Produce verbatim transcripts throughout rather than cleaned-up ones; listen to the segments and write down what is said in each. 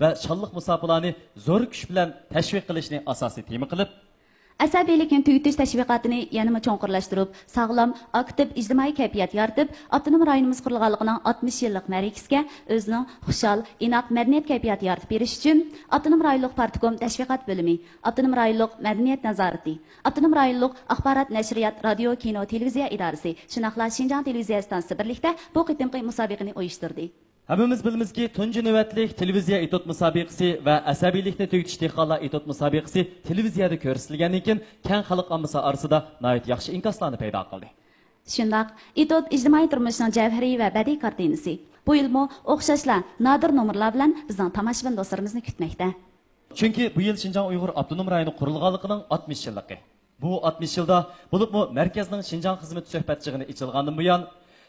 ۋە شانلىق مۇساپىلارنى زور كۈچ بىلەن تەشۋىق قىلىشنى ئاساسىي تېما قىلىپ، ئەسەبىيلىكنى تۈگىتىش تەشۋىقاتىنى يەنىمۇ چوڭقۇرلاشتۇرۇپ، ساغلام، ئاكتىپ ئىجتىمائىي كەيپىيات يارىتىپ، ئاپتونوم رايونىمىز قۇرۇلغانلىقىنىڭ ئاتمىش يىللىق مەرىكىسىگە ئۆزىنىڭ خۇشال، ئىناق مەدەنىيەت كەيپىياتى يارىتىپ بېرىش ئۈچۈن، ئاپتونوم رايونلۇق پارتكوم تەشۋىقات بۆلۈمى، ئاپتونوم رايونلۇق مەدەنىيەت نازارىتى، ئاپتونوم رايونلۇق ئاخبارات، نەشرىيات، رادىيو، كىنو، تېلېۋىزىيە ئىدارىسى، شۇنداقلا شىنجاڭ تېلېۋىزىيە ئىستانسىسى بىرلىكتە بۇ قېتىمقى مۇسابىقىنى ئۇيۇشتۇردى. ھەممىمىز بىلىمىزكى، تۇنجى نۆۋەتلىك تېلېۋىزىيە ئېتيۇد مۇسابىقىسى ۋە ئەسەبىيلىكنى تۈگىتىش دېھقانلار ئېتيۇد مۇسابىقىسى تېلېۋىزىيەدە كۆرسىتىلگەندىن كېيىن، كەڭ خەلق ئاممىسى ئارىسىدا ناھايىتى ياخشى ئىنكاسلارنى پەيدا قىلدى. شۇنداق، ئېتيۇد ئىجتىمائىي تۇرمۇشنىڭ جەۋھىرى ۋە بەدىئىي كارتىنىسى. بۇ يىلمۇ ئوخشاشلا نادىر نومۇرلار بىلەن بىزنىڭ تاماشىبىن دوستلىرىمىزنى كۈتمەكتە. چۈنكى بۇ يىل شىنجاڭ ئۇيغۇر ئاپتونوم رايونى قۇرۇلغانلىقىنىڭ ئاتمىش يىللىقى. بۇ ئاتمىش يىلدا، بولۇپمۇ مەركەزنىڭ شىنجاڭ خىزمىتى سۆھبەت يىغىنى ئېچىلغاندىن بۇيان،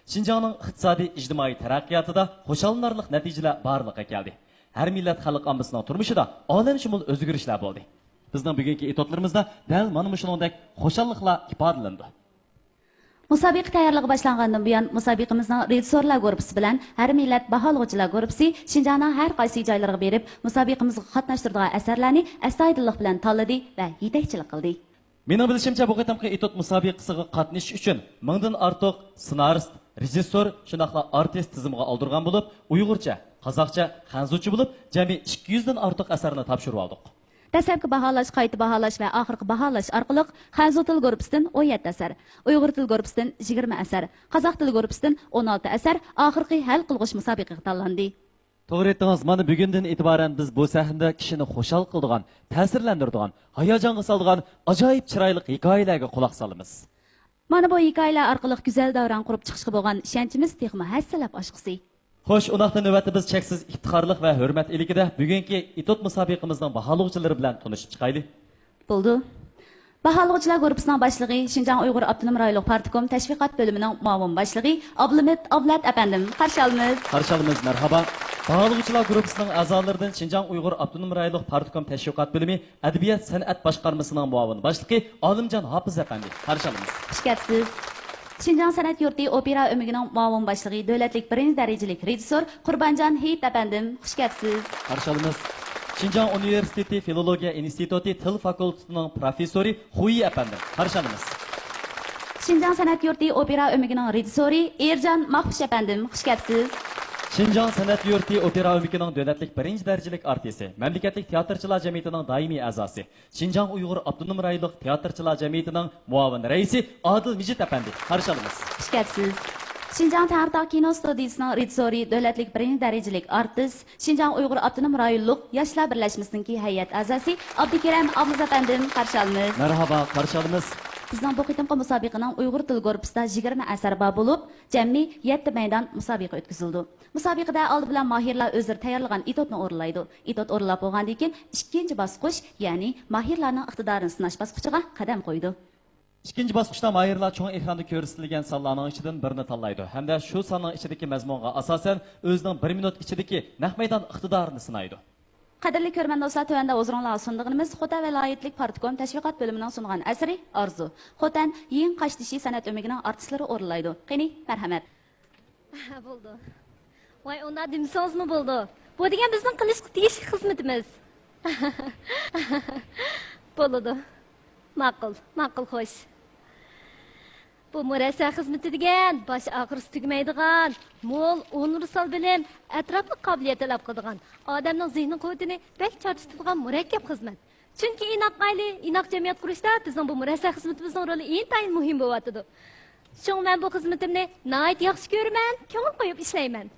شىنجاڭنىڭ ئىقتىسادىي، ئىجتىمائىي تەرەققىياتىدا خۇشاللىنارلىق نەتىجىلەر بارلىققا كەلدى. ھەر مىللەت خەلق ئاممىسىنىڭ تۇرمۇشىدا ئالەمشۇمۇل ئۆزگىرىشلەر بولدى. بىزنىڭ بۈگۈنكى ئېتيۇدلىرىمىزدا دەل مانا مۇشۇنىڭدەك خۇشاللىقلار ئىپادىلىنىدۇ. مۇسابىقە تەييارلىقى باشلانغاندىن بۇيان، مۇسابىقىمىزنىڭ رېژىسسورلار گۇرۇپپىسى بىلەن ھەر مىللەت باھالىغۇچىلار گۇرۇپپىسى شىنجاڭنىڭ ھەر قايسى جايلىرىغا بېرىپ، مۇسابىقىمىزغا قاتناشتۇرىدىغان ئەسەرلەرنى ئەستايىدىللىق بىلەن تاللىدى ۋە يېتەكچىلىك قىلدى. مېنىڭ بىلىشىمچە، بۇ قېتىمقى ئېتيۇد مۇسابىقىسىغا قاتنىشىش ئۈچۈن مىڭدىن ئارتۇق سېنارىست، رېژىسسور، شۇنداقلا ئارتىس تىزىمغا ئالدۇرغان بولۇپ، ئۇيغۇرچە، قازاقچە، خەنزۇچە بولۇپ، جەمئىي ئىككى يۈزدىن ئارتۇق ئەسەرنى تاپشۇرۇۋالدۇق. دەسلەپكى باھالاش، قايتا باھالاش ۋە ئاخىرقى باھالاش ئارقىلىق خەنزۇ تىل گۇرۇپپىسىدىن ئون يەتتە ئەسەر، ئۇيغۇر تىل گۇرۇپپىسىدىن يىگىرمە ئەسەر، قازاق تىل گۇرۇپپىسىدىن ئون ئالتە ئەسەر ئاخىرقى ھەل قىلغۇچ مۇسابىقىگە تاللاندى. توغرا ئېيتتىڭىز، مانا بۈگۈندىن ئېتىبارەن بىز بۇ سەھنىدە كىشىنى خۇشال قىلىدىغان، تەسىرلەندۈرىدىغان، ھاياجانغا سالىدىغان ئاجايىپ چىرايلىق ھېكايىلەرگە قۇلاق سالىمىز. مانا بۇ ھېكايىلەر ئارقىلىق گۈزەل دەۋران قۇرۇپ چىقىشقا بولغان ئىشەنچىمىز تېخىمۇ ھەسسىلەپ ئاشقۇسى. خوش، ئۇنداقتا نۆۋەتتە بىز چەكسىز ئىپتىخارلىق ۋە ھۆرمەت ئىلكىدە بۈگۈنكى ئېتيۇد مۇسابىقىمىزنىڭ باھالىغۇچىلىرى بىلەن تونۇشۇپ چىقايلى. بولىدۇ. باھالىغۇچىلار گۇرۇپپىسىنىڭ باشلىقى، شىنجاڭ ئۇيغۇر ئاپتونوم رايونلۇق پارتكوم تەشۋىقات بۆلۈمىنىڭ مۇئاۋىن باشلىقى ئابلىمىت ئابلەت ئەپەندىم، قارشى ئالىمىز. قارشى ئالىمىز، مەرھابا. باھالىغۇچىلار گۇرۇپپىسىنىڭ ئەزالىرىدىن شىنجاڭ ئۇيغۇر ئاپتونوم رايونلۇق پارتكوم تەشۋىقات بۆلۈمى ئەدەبىيات سەنئەت باشقارمىسىنىڭ مۇئاۋىن باشلىقى ئالىمجان ھاپىز ئەپەندى، قارشى ئالىمىز. خۇش كەپسىز. شىنجاڭ سەنئەت يۇرتى ئوپېرا ئۆمىكىنىڭ مۇئاۋىن باشلىقى، دۆلەتلىك بىرىنچى دەرىجىلىك رېژىسسور قۇربانجان ھېيت ئەپەندىم، خۇش كەپسىز. قارشى ئالىمىز. شىنجاڭ ئۇنىۋېرسىتېتى فىلولوگىيە ئىنستىتۇتى تىل فاكۇلتېتىنىڭ پروفېسسورى خۇيى ئەپەندىم، قارشى ئالىمىز. شىنجاڭ سەنئەت يۇرتى ئوپېرا ئۆمىكىنىڭ رېژىسسورى ئېرجان ماخپۇش ئەپەندىم، خۇش كەپسىز. شىنجاڭ سەنئەت يۇرتى ئوپېرا ئۆمىكىنىڭ دۆلەتلىك بىرىنچى دەرىجىلىك ئارتىسى، مەملىكەتلىك تىياتىرچىلار جەمئىيىتىنىڭ دائىمىي ئەزاسى، شىنجاڭ ئۇيغۇر ئاپتونوم رايونلۇق تىياتىرچىلار جەمئىيىتىنىڭ مۇئاۋىن رەئىسى ئادىل مىجىت ئەپەندى، قارشى ئالىمىز. خۇش كەپسىز. شىنجاڭ تەڭرىتاغ كىنو ستۇدىيىسىنىڭ رېژىسسورى، دۆلەتلىك بىرىنچى دەرىجىلىك ئارتىس، شىنجاڭ ئۇيغۇر ئاپتونوم رايونلۇق ياشلار بىرلەشمىسىنىڭكى ھەيئەت ئەزاسى ئابدۇكېرەم ئابلىز ئەپەندىم، قارشى ئالىمىز. مەرھابا، قارشى ئالىمىز. بىزنىڭ بۇ قېتىمقى مۇسابىقىنىڭ ئۇيغۇر تىل گۇرۇپپىسىدا يىگىرمە ئەسەر بار بولۇپ، جەمئىي يەتتە مەيدان مۇسابىقە ئۆتكۈزۈلىدۇ. مۇسابىقىدە ئالدى بىلەن ماھىرلار ئۆزلىرى تەييارلىغان ئېتيۇدنى ئورۇنلايدۇ. ئېتيۇد ئورۇنلاپ بولغاندىن كېيىن، ئىككىنچى باسقۇچ، يەنى ماھىرلارنىڭ ئىقتىدارىنى سىناش باسقۇچىغا قەدەم قويىدۇ. ئىككىنچى باسقۇچتا ماھىرلار چوڭ ئېكراندا كۆرسىتىلگەن سانلارنىڭ ئىچىدىن بىرنى تاللايدۇ ھەمدە شۇ ساننىڭ ئىچىدىكى مەزمۇنغا ئاساسەن ئۆزىنىڭ بىر مىنۇت ئىچىدىكى نەق مەيدان ئىقتىدارىنى سىنايدۇ. قەدىرلىك كۆرۈرمەن دوستلار، تۆۋەندە ھۇزۇرۇڭلارغا سۇنىدىغىنىمىز خوتەن ۋىلايەتلىك پارتكوم تەشۋىقات بۆلۈمىنىڭ سۇنغان ئەسىرى ئارزۇ. خوتەن يىڭ قاشتېشى سەنئەت ئۆمىكىنىڭ ئارتىسلىرى ئورۇنلايدۇ. قېنى، مەرھەمەت. بولىدۇ. ۋاي، ئۇنداق دېمىسىڭىزمۇ بولىدۇ. بۇ دېگەن بىزنىڭ قىلىشقا تېگىشلىك خىزمىتىمىز. بولىدۇ. ماقۇل، ماقۇل، خوش. بۇ مۇرەسسە خىزمىتى دېگەن باش ئاخىرسى تۈگىمەيدىغان، مول ئۇنىۋېرسال بىلىم، ئەتراپلىق قابىلىيەت تەلەپ قىلىدىغان، ئادەمنىڭ زېھنىي قۇۋۋىتىنى بەك چارچىتىدىغان مۇرەككەپ خىزمەت. چۈنكى ئىناق ئائىلە، ئىناق جەمئىيەت قۇرۇشتا بىزنىڭ بۇ مۇرەسسە خىزمىتىمىزنىڭ رولى ئىنتايىن مۇھىم بولۇۋاتىدۇ. شۇڭا مەن بۇ خىزمىتىمنى ناھايىتى ياخشى كۆرىمەن، كۆڭۈل قويۇپ ئىشلەيمەن.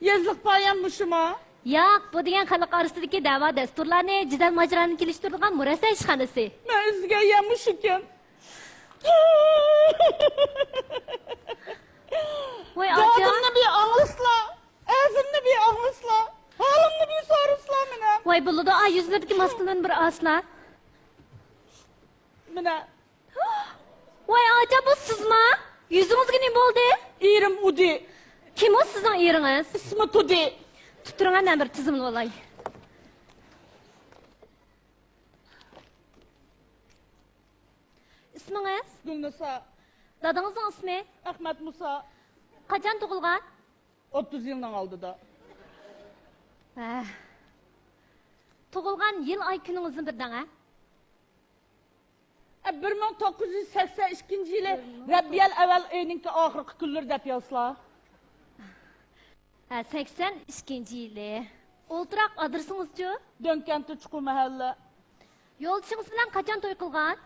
يېزىلىق پايان مۇشۇما؟ ياق، بۇ دېگەن خەلق ئارىسىدىكى دەۋا دەستۇرلارنى، جېدەل ماجىرانى كېلىشتۈرىدىغان مۇرەسسە ئىشخانىسى. مەن ئىزدىگەن يەر مۇشۇكەن. ۋاي، ئاچا. دەردىمنى بىر ئاڭلىسىلا، ئەزىمنى بىر ئاڭلىسىلا، ھالىمنى بىر سورىسىلا مېنى. ۋاي، بولىدۇ، ئا، يۈزلىرىدىكى ماسكىلىرىنى بىر ئالسىلا. مېنى. ۋاي، ئاچا، بۇ سىزما؟ يۈزىڭىزگە نېمە بولدى؟ ئېرىم ئۇدى. كىم ئۇ سىزنىڭ ئېرىڭىز؟ ئىسمى تۇدى. تۇتۇرۇڭ، مەن بىر تىزىملىۋالاي. ئىسمىڭىز؟ گۈلنىسا. دادىڭىزنىڭ ئىسمى؟ ئەخمەت مۇسا. قاچان تۇغۇلغان؟ ئوتتۇز يىلنىڭ ئالدىدا. ھە. تۇغۇلغان يىل، ئاي، كۈنىڭىزنى بىر دەڭ، ھە؟ ئە، بىر مىڭ توققۇز يۈز سەكسەن ئىككىنچى يىلى رەببىيەل ئەۋەل ئېيىنىڭكى ئاخىرقى كۈنلىرى دەپ يازسىلا. ھە، سەكسەن ئىككىنچى يىلى. ئولتۇراق ئادرېسىڭىزچۇ؟ دۆڭكەنتى چوقۇ مەھەللە. يولدىشىڭىز بىلەن قاچان توي قىلغان؟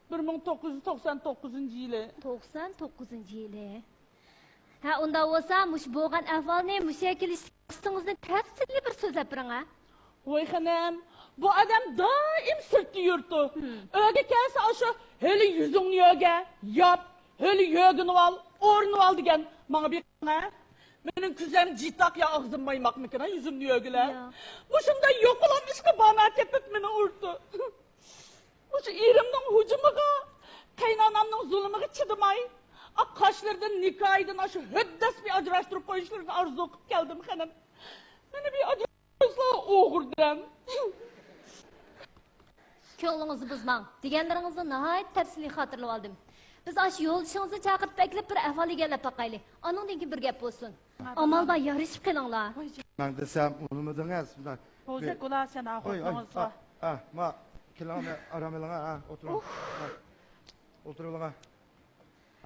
بىر مىڭ توققۇز يۈز توقسان توققۇزىنچى يىلى. توقسان توققۇزىنچى يىلى. ھە، ئۇنداق بولسا، مۇشۇ بولغان ئەھۋالنى، مۇشۇ يەرگە كېلىش قىسسىڭىزنى تەپسىلىي بىر سۆزلەپ بېرىڭ، ھە. ۋاي خېنىم، بۇ ئادەم دائىم سىرتتا يۈرىدۇ. ھىم. ئۆيگە كەلسە ئاشۇ، ھېلى يۈزۈڭنى يۆگە، ياپ، ھېلى يۆگىنىۋال، ئورىنىۋال دېگەن. ماڭا بېقىڭ، ھە. مېنىڭ كۆزۈم جىتاق يا ئاغزىم مايماقمىكىن، ھە، يۈزۈمنى يۆگىلە. ياق. مۇشۇنداق يوقىلام ئىشقا بانار تېپىپ مېنى ئۇرىدۇ. مۇشۇ ئېرىمنىڭ ھۇجۇمىغا، قېيىنئانامنىڭ زۇلۇمىغا چىدىماي، ئا، قاشلىرىدىن نىكاھىدىن ئاشۇ ھۆددەس بىر ئاجراشتۇرۇپ قويۇشلىرىنى ئارزۇ قىلىپ كەلدىم، خېنىم. مېنى بىر ئاجراشتۇرسىلا ئوغرىدىن. كۆڭلىڭىزنى بۇزماڭ. دېگەنلىرىڭىزنى ناھايىتى تەپسىلىي خاتىرىلىۋالدىم. بىز ئاشۇ يولدىشىڭىزنى چاقىرتىپ ئەكېلىپ، بىر ئەھۋال ئىگىلەپ باقايلى. ئانىڭدىن كېيىن بىر گەپ بولسۇن. ئامال بار، يارىشىپ قېلىڭلار. مەن دېسەم ئۇنىمىدىڭىز. ھوزەك ئۇلار سەن ئاخۇرتىڭىزغا. ھە، ما، كېلىڭ، ئارام ئېلىڭ، ھە، ئولتۇرۇڭ. ھە. ئولتۇرۇۋېلىڭ.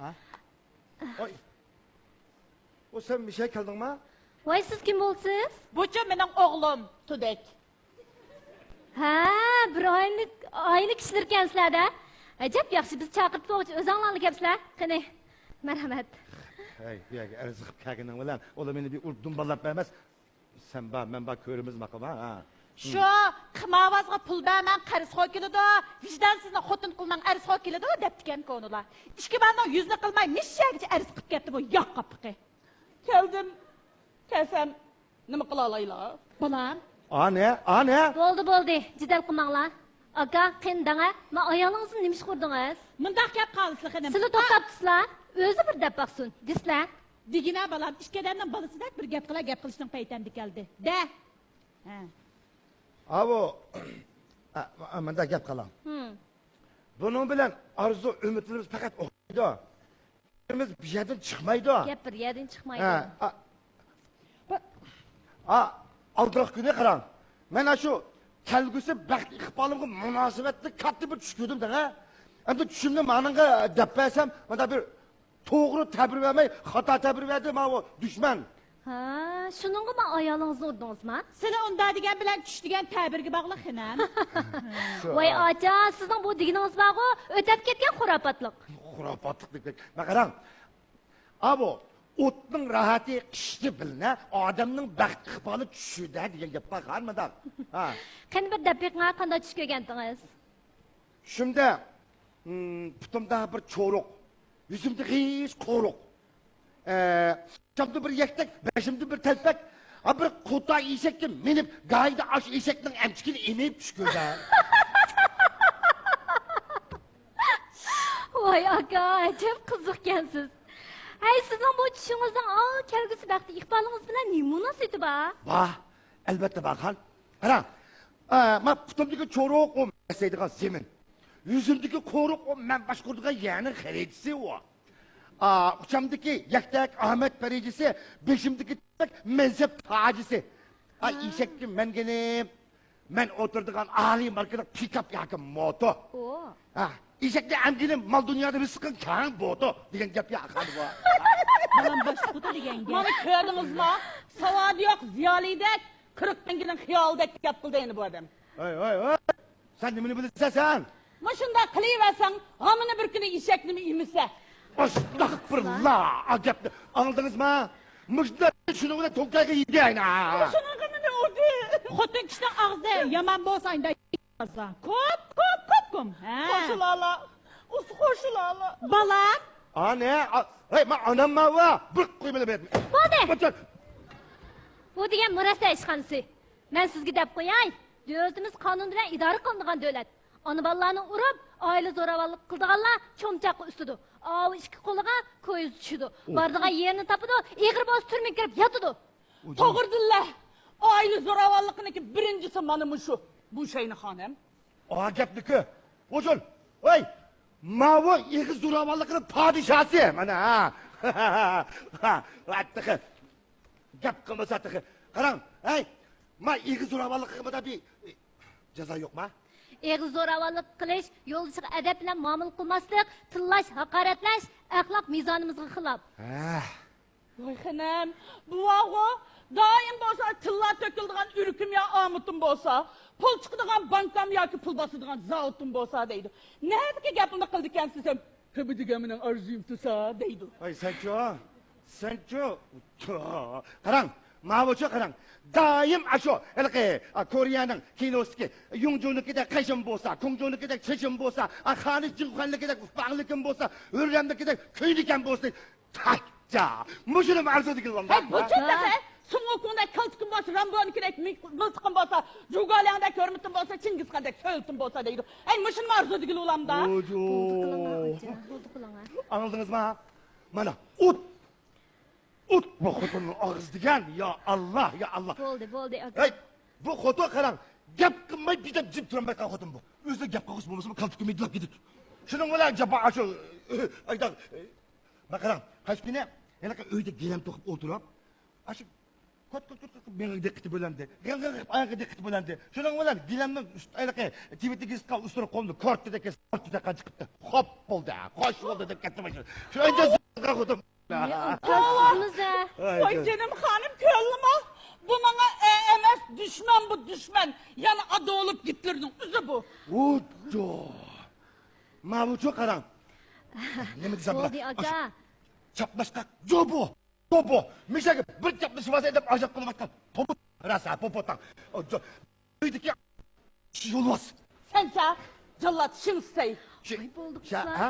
ھە. ۋاي. ئۇ سەن مىشە كەلدىڭما؟ ۋاي، سىز كىم بولىسىز؟ بۇچۇ مېنىڭ ئوغلۇم، تۇدەك. ھە، بىر ئائىلە، ئائىلە كىشىلىرىكەنسىلەر-دە. ئەجەب ياخشى، بىز چاقىرتىپ بولغۇچە ئۆزەڭلارلا كەپسىلەر. قېنى، مەرھەمەت. ھەي، بۇ يەرگە ئەرز قىلىپ كەلگىنىڭ بىلەن ئۇلار مېنى بىر ئۇرۇپ دۇمبالاپ بەرمەس. سەن بار، مەن بار، كۆرىمىز ماقۇل، ھە؟ شۇ قىمارۋازغا پۇل بەرمەڭ، قەرزخور كېلىدۇ، ۋىجدانسىزنى خوتۇن قىلماڭ، ئەرزخور كېلىدۇ دەپتىكەن كونىلار. ئىككى بالىنىڭ يۈزىنى قىلماي مىششەگىچە ئەرز قىلىپ كەتتى بۇ ياق قاپىقى. كەلدىم. كەلسەم نېمە قىلالايلا؟ بالام. ئانە، ئانە. بولدى، بولدى، جېدەل قىلماڭلار. ئاكا، قېنى دەڭە، ما ئايالىڭىزنى نېمە ئىشقا ئۇردىڭىز؟ مۇنداق گەپ قالسىلا خېنىم. سىلى توختاپتىسىلا، ئۆزى بىر دەپ باقسۇن، دېسىلە. دېگىنە بالام، ئىككى ئادەمنىڭ بالىسىدەك بىر گەپ قىلا، گەپ قىلىشنىڭ پەيتەمدە كەلدى. دە. ھە. ئاۋۇ، ئا، ئا، مۇنداق گەپ قىلاڭ. ھىم. بۇنىڭ بىلەن ئارزۇ ئۈمىدلىرىمىز پەقەت ئوخشايدۇ. بىز بۇ يەردىن چىقمايدۇ. گەپ بىر يەردىن چىقمايدۇ. ھە، ئا، ئا، ئالدىراق كۈنى قاراڭ. مەن ئاشۇ كەلگۈسى بەخت ئىقبالىمغا مۇناسىۋەتلىك كاتتا بىر چۈش كۆردۈم دەڭە. ئەمدى چۈشۈمنى مانىڭغا دەپ بەرسەم، مانا بىر توغرا تەبىر بەرمەي، خاتا تەبىر بەردى ماۋۇ دۈشمەن. ھا، شۇنىڭغىمۇ ئايالىڭىزنى ئۇردىڭىزما؟ سىلى ئۇنداق دېگەن بىلەن چۈش دېگەن تەبىرگە باغلىق خېنىم. ۋاي ئاچا، سىزنىڭ بۇ دېگىنىڭىز بارغۇ، ئۆتەپ كەتكەن خۇراپاتلىق. خۇراپاتلىق دېگەن. مانا قاراڭ. ئاۋۇ، ئوتنىڭ راھىتى قىشتا بىلىنە، ئادەمنىڭ بەخت ئىقبالى چۈشىدە دېگەن گەپ بار، قارىمىداق. ھا. قېنى بىر دەپ بېقىڭا، قانداق چۈش كۆرگەنتىڭىز؟ چۈشۈمدە، ھىم، پۇتۇمدا بىر چورۇق، يۈزۈمدە ھېچ قورۇق. ئە، چامدا بىر يەكتەك، بېشىمدا بىر تەلپەك. ھا، بىر قوتا ئېشەككە مىنىپ، گاھىدا ئاشۇ ئېشەكنىڭ ئەمچىكىنى ئېمىپ چۈش كۆردۈم. ۋاي ئاكا، ئەجەب قىزىقكەنسىز. ھەي، سىزنىڭ بۇ چۈشىڭىزنىڭ ئا، كەلگۈسى بەخت ئىقبالىڭىز بىلەن نېمە مۇناسىۋىتى بار؟ بار، ئەلۋەتتە بار خان. قاراڭ، ئا، ما پۇتۇمدىكى چورۇق ئۇ مەن ياسايدىغان زېمىن. يۈزۈمدىكى قورۇق ئۇ مەن باشقۇرىدىغان يەرنىڭ خەرىتىسى ئۇ. ئا، ئۇچامدىكى يەكتەك ئامەت پەرىجىسى، بېشىمدىكى تەك مەنسەپ تاجىسى. ئا، ھا. ئېشەككە مىنگىنىم، مەن ئولتۇرىدىغان ئالىي ماركىلىق پىكاپ ياكى موتو. ئو. ھا، ئېشەكنى ئەمگىنىم مال دۇنيادا رىزقىڭ كەڭ بوتو دېگەن گەپ يا خانىم. مانا باشقۇدى دېگەن گەپ. مانا كۆردىڭىزمۇ؟ ساۋادى يوق زىيالىيدەك قىرىق مىڭگىنىڭ خىيالىدەك گەپ قىلدى ئەنە بۇ ئادەم. ھەي، ھەي، ھەي! سەن نېمىنى بىلىسەن سەن؟ مۇشۇنداق قىلىۋەرسەڭ، ھامىنى بىر كۈنى ئېشەكنىمۇ ئېمىسە. ئەستەغپۇرۇللا، ئا گەپنى ئاڭلىدىڭىزما؟ مۇشۇنداق شۇنىڭ بىلەن توڭكايغا يېدى ئاينا. شۇنىڭغا مېنى ئۇردى. خوتۇن كىشىنىڭ ئاغزى يامان بولسا ئاينىدا يازا. كوپ، كوپ، كوپ، كوم. ھە. قوشۇلالا. ئۇس قوشۇلالا. بالام. ئانە، ئا، ھەي، ما ئانام ماۋۇ. بىر قويمىدى مەن. بولدى. ئوتۇر. بۇ دېگەن مۇرەسسە ئىشخانىسى. مەن سىزگە دەپ قوياي، دۆلىتىمىز قانۇن بىلەن ئىدارە قىلىنىدىغان دۆلەت. ئانا بالىلارنى ئۇرۇپ، ئائىلە زوراۋانلىقى قىلىدىغانلار چومچاققا ئۈسىدۇ. ئاۋۇ ئىككى قولىغا كويزا چۈشىدۇ. ئۇ بارىدىغان يېرىنى تاپىدۇ، ئېغىر بولسا تۈرمىگە كىرىپ ياتىدۇ. ئۇ توغرىدىنلا، ئائىلە زوراۋانلىقىنىڭكى بىرىنچىسى مانا مۇشۇ. بۇ شەينى خانىم. ئا گەپنىكى. ئۇجۇن. ۋاي! ماۋۇ ئېغىر زوراۋانلىقنىڭ پادىشاسى. مانا ھا. ھا، تېخى. گەپ قىلمىسا تېخى. قاراڭ، ھەي! ما ئېغىر زوراۋانلىققا بىر جازا يوقما؟ ئېغىر زوراۋانلىق قىلىش، يولدىشىغا ئەدەپ بىلەن مۇئامىلە قىلماسلىق، تىللاش، ھاقارەتلەش ئەخلاق مىزانىمىزغا خىلاپ. ھە. ۋاي خېنىم، بۇ بارغۇ، دائىم بولسا تىللا تۆكۈلىدىغان ئۆرۈكۈم يا ئامۇتۇم بولسا، پۇل چىقىدىغان بانكام ياكى پۇل باسىدىغان زاۋۇتۇم بولسا دەيدۇ. نەدىكى گەپنى قىلىدىكەنسىز ھەم؟ ھە، بۇ دېگەن مېنىڭ ئارزۇيۇمتۇسا دەيدۇ. ۋاي سەنچۇ، سەنچۇ. قاراڭ، ماۋۇچۇ قاراڭ. دائىم ئاشۇ، ھېلىقى، ئا، كورېيەنىڭ كىنوسىدىكى يۇڭجۇنىڭكىدەك قېشىم بولسا، كۇڭجۇنىڭكىدەك چېچىم بولسا، ئا، خانىش جىڭخۇەننىڭكىدەك پاڭلىكىم بولسا، ھۆررەمنىڭكىدەك كۆينىكەم بولسا، تاكچا. مۇشۇنىمۇ ئارزۇ دېگىلى بولامدۇ؟ ھەي، بۇچۇ تېخى! سۇڭئۇكۇڭدەك قىلتىقىم بولسا، رامبونىڭكىدەك مىلتىقىم بولسا، جۇگالياڭدەك ھۆرمىتىم بولسا، چىڭگىزخاندەك سۆلىتىم بولسا دەيدۇ. ھەي، مۇشۇنىمۇ ئارزۇ دېگىلى بولامدا؟ بولدى قىلىڭا، ئاچا، بولدى قىلىڭا. ئاڭلىدىڭىزما؟ مانا، ئوت! ئوت بۇ خوتۇننىڭ ئاغزى دېگەن! يا ئاللا، يا ئاللا! بولدى، بولدى، ئاكا. ھەي، بۇ خوتۇن قاراڭ، گەپ قىلماي بىردەم جىم تۇرالمايدىغان خوتۇن بۇ. ئۆزىنىڭ گەپ قىلغۇسى بولمىسىمۇ، كالتە كۆمەي يىلاپ كېتىدۇ. شۇنىڭ بىلەن جاپا ئاشۇ، ئايدا، ما قاراڭ، قايسى كۈنى ھېلىقى ئۆيدە گىلەم توقۇپ ئولتۇرۇپ، ئاشۇ كوت، كوت، كوت، كوت، مېڭىغا دىققىتى بۆلەندى. غىڭ، غىڭ، غىڭ، ئاياغغا دىققىتى بۆلەندى. شۇنىڭ بىلەن گىلەمنىڭ ئۈست، ھېلىقى تىۋىتىگە ئىسقا ئۇستىرا قولىنى كورتتى دەككەن، كورتتى دەككەن چىقىپتۇ. خوپ بولدى، خوش بولدى دەپ كەتتى باشلىدى. شۇ ئانچە زىققا خوتۇن. ئاكا، سىزمۇ زە- ۋاي، ۋاي جېنىم خانىم، كۆڭلىمۇ بۇنىڭغا ئە ئەمەس، دۈشمەن بۇ، دۈشمەن. يەنە ئادولف گىتلېرنىڭ ئۆزى بۇ. ۋۇجۇ. ماۋۇچۇ قاراڭ. نېمە دېسەم بولدى، بولار؟ ئاكا. ئاشۇ چاپلاشقا جوبۇ، جوبۇ. مىشەگە بىر چاپلىشىۋالسا دەپ ئاجاق قىلىۋاتقان. تومۇت راس ھە، پوپوتاڭ. ئۆيدىكى يولۋاس. سەنچە، جاللات شىڭسەي. شى-، ۋاي، بولدى شا-، قىزلار. ھە؟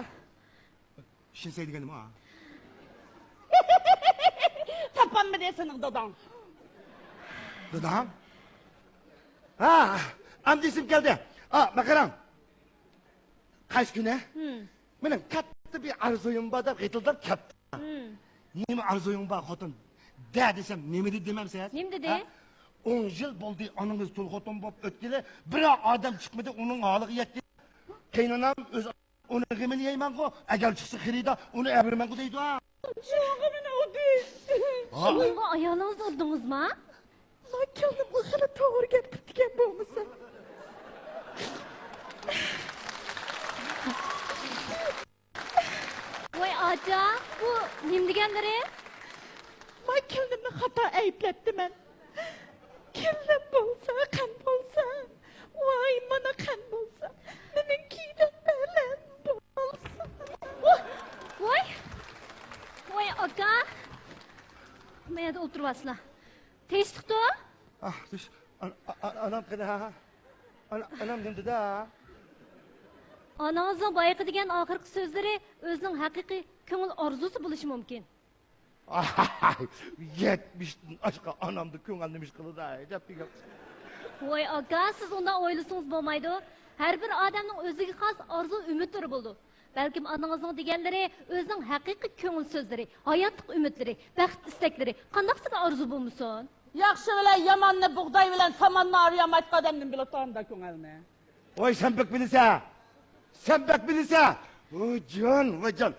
شىنسەي دېگەن نېمە؟ تاپالمىدى سېنىڭ داداڭ. داداڭ؟ ھا، ئەمدى ئېسىم كەلدى. ئا، ما قاراڭ. قايسى كۈنى؟ ھىم. مېنىڭ كاتتا بىر ئارزۇيۇم بار دەپ غىتىلداپ كەپتۇ. ھىم. نېمە ئارزۇيۇڭ بار خوتۇن؟ دە دېسەم، نېمە دېدى دېمەمسىز؟ نېمە دېدى؟ ھە؟ ئون يىل بولدى ئانىڭىز تۇل خوتۇن بولۇپ ئۆتكىلى، بىرەر ئادەم چىقمىدى ئۇنىڭ ھالىغا يەتكىلى. قېينانام ئۆز ئۇنىڭ غېمىنى يەيمەنغۇ، ئەگەر چىقسا خېرىدار، ئۇنى ئەۋرىمەنغۇ دەيدۇ. شۇنىڭغا مېنى ئۇردى. ھا. شۇنىڭغا ئايالىڭىزنى ئۇردىڭىزما؟ ما كەلدىم، ئۇ خېلى توغرا گەپ قىپتىكەن بولمىسا. ۋاي ئاچا، بۇ نېمە دېگەنلىرى؟ ما كېلىنىمنى خاتا ئەيىبلەپتىمەن. كېلىنىم بولسا، قان بولسا، ۋاي، مانا قان بولسا، مېنىڭ كېلىنىم بولسا. ۋاي، ۋاي، ئاكا، ما يەردە ئولتۇرۇۋالسىلا. تىنچلىقتۇ؟ ئاھ، تىنچ. ئان-، ئا-، ئا-، ئانام قېنى، ھە؟ ئانا-، ئانام نېمە دېدى، ھە؟ ئانىڭىزنىڭ بايىقى دېگەن ئاخىرقى سۆزلىرى ئۆزىنىڭ ھەقىقىي كۆڭۈل ئارزۇسى بولۇشى مۇمكىن. يەتمىشتىن ئاشقان ئانامدا كۆڭۈل نېمە ئىش قىلىدۇ، ھەي، دەپ دېگەن. ۋاي ئاكا، سىز ئۇنداق ئويلىسىڭىز بولمايدۇ. ھەر بىر ئادەمنىڭ ئۆزىگە خاس ئارزۇ ئۈمىدلىرى بولىدۇ. بەلكىم ئانىڭىزنىڭ دېگەنلىرى ئۆزىنىڭ ھەقىقىي كۆڭۈل سۆزلىرى، ھاياتلىق ئۈمىدلىرى، بەخت ئىستەكلىرى، قانداقسىغا ئارزۇ بولمىسۇن؟ ياخشى بىلەن ياماننى بۇغداي بىلەن ساماننى ئايرىيالمايدىغان ئادەم نېمە بىلىدۇ ئانداق كۆڭۈلنى؟ ۋاي، سەن بەك بىلىسەن! سەن بەك بىلىسەن! ۋايجان، ۋايجان!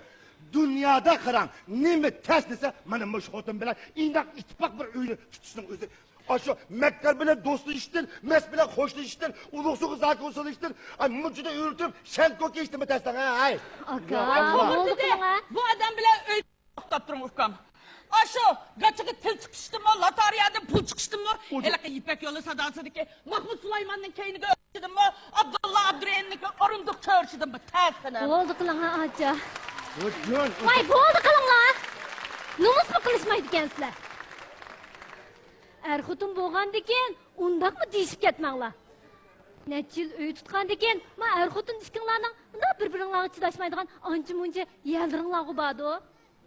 دۇنيادا قاراڭ، نېمە تەس دېسە، مانا مۇشۇ خوتۇن بىلەن ئىنداق ئىتتىپاق بىر ئۆينى تۇتۇشنىڭ ئۆزى. ئاشۇ مەككار بىلەن دوستلىشىشتىن، مەس بىلەن خوشلىشىشتىن، ئۇلۇغ سۇغا زاكۇ سېلىشتىن، ئاي، مۇنچىدا ئۆرۈتۈپ، شەنكوكى ئىشتىنمۇ تەستەڭ، ھەي! ئاكا، يا ئاللا. بولدى قىلىڭ، ھە. بۇ ئادەم بىلەن ئۆي توختاپ تۇرۇڭ، ئۇكام. ئاشۇ گاچىغا تىل چىقىشتىنمۇ، لاتارىيەدىن پۇل چىقىشتىنمۇ، ھېلىقى يىپەك يولى ساداسىدىكى مەھمۇد سۇلايماننىڭ كەينىگە ئۆرۈشىدىنمۇ، ئابدۇللا ئابدۇرېھىمنىڭكى ئورۇندۇق چۆرۈشىدىنمۇ تەس قېنىم. بولدى قىلىڭ، ھە، ئاچا. ۋاي، بولدى قىلىڭلار! نومۇسمۇ قىلىشمايدىكەنسىلەر. ئەر-خوتۇن بولغاندىكىن ئۇنداقمۇ دېيىشىپ كەتمەڭلار. نەچچە يىل ئۆي تۇتقاندىكىن، ما ئەر-خوتۇن ئىككىڭلارنىڭ مۇنداق بىر-بىرىڭلارغا چىداشمايدىغان ئانچە-مۇنچە يەرلىرىڭلارغۇ باردۇ.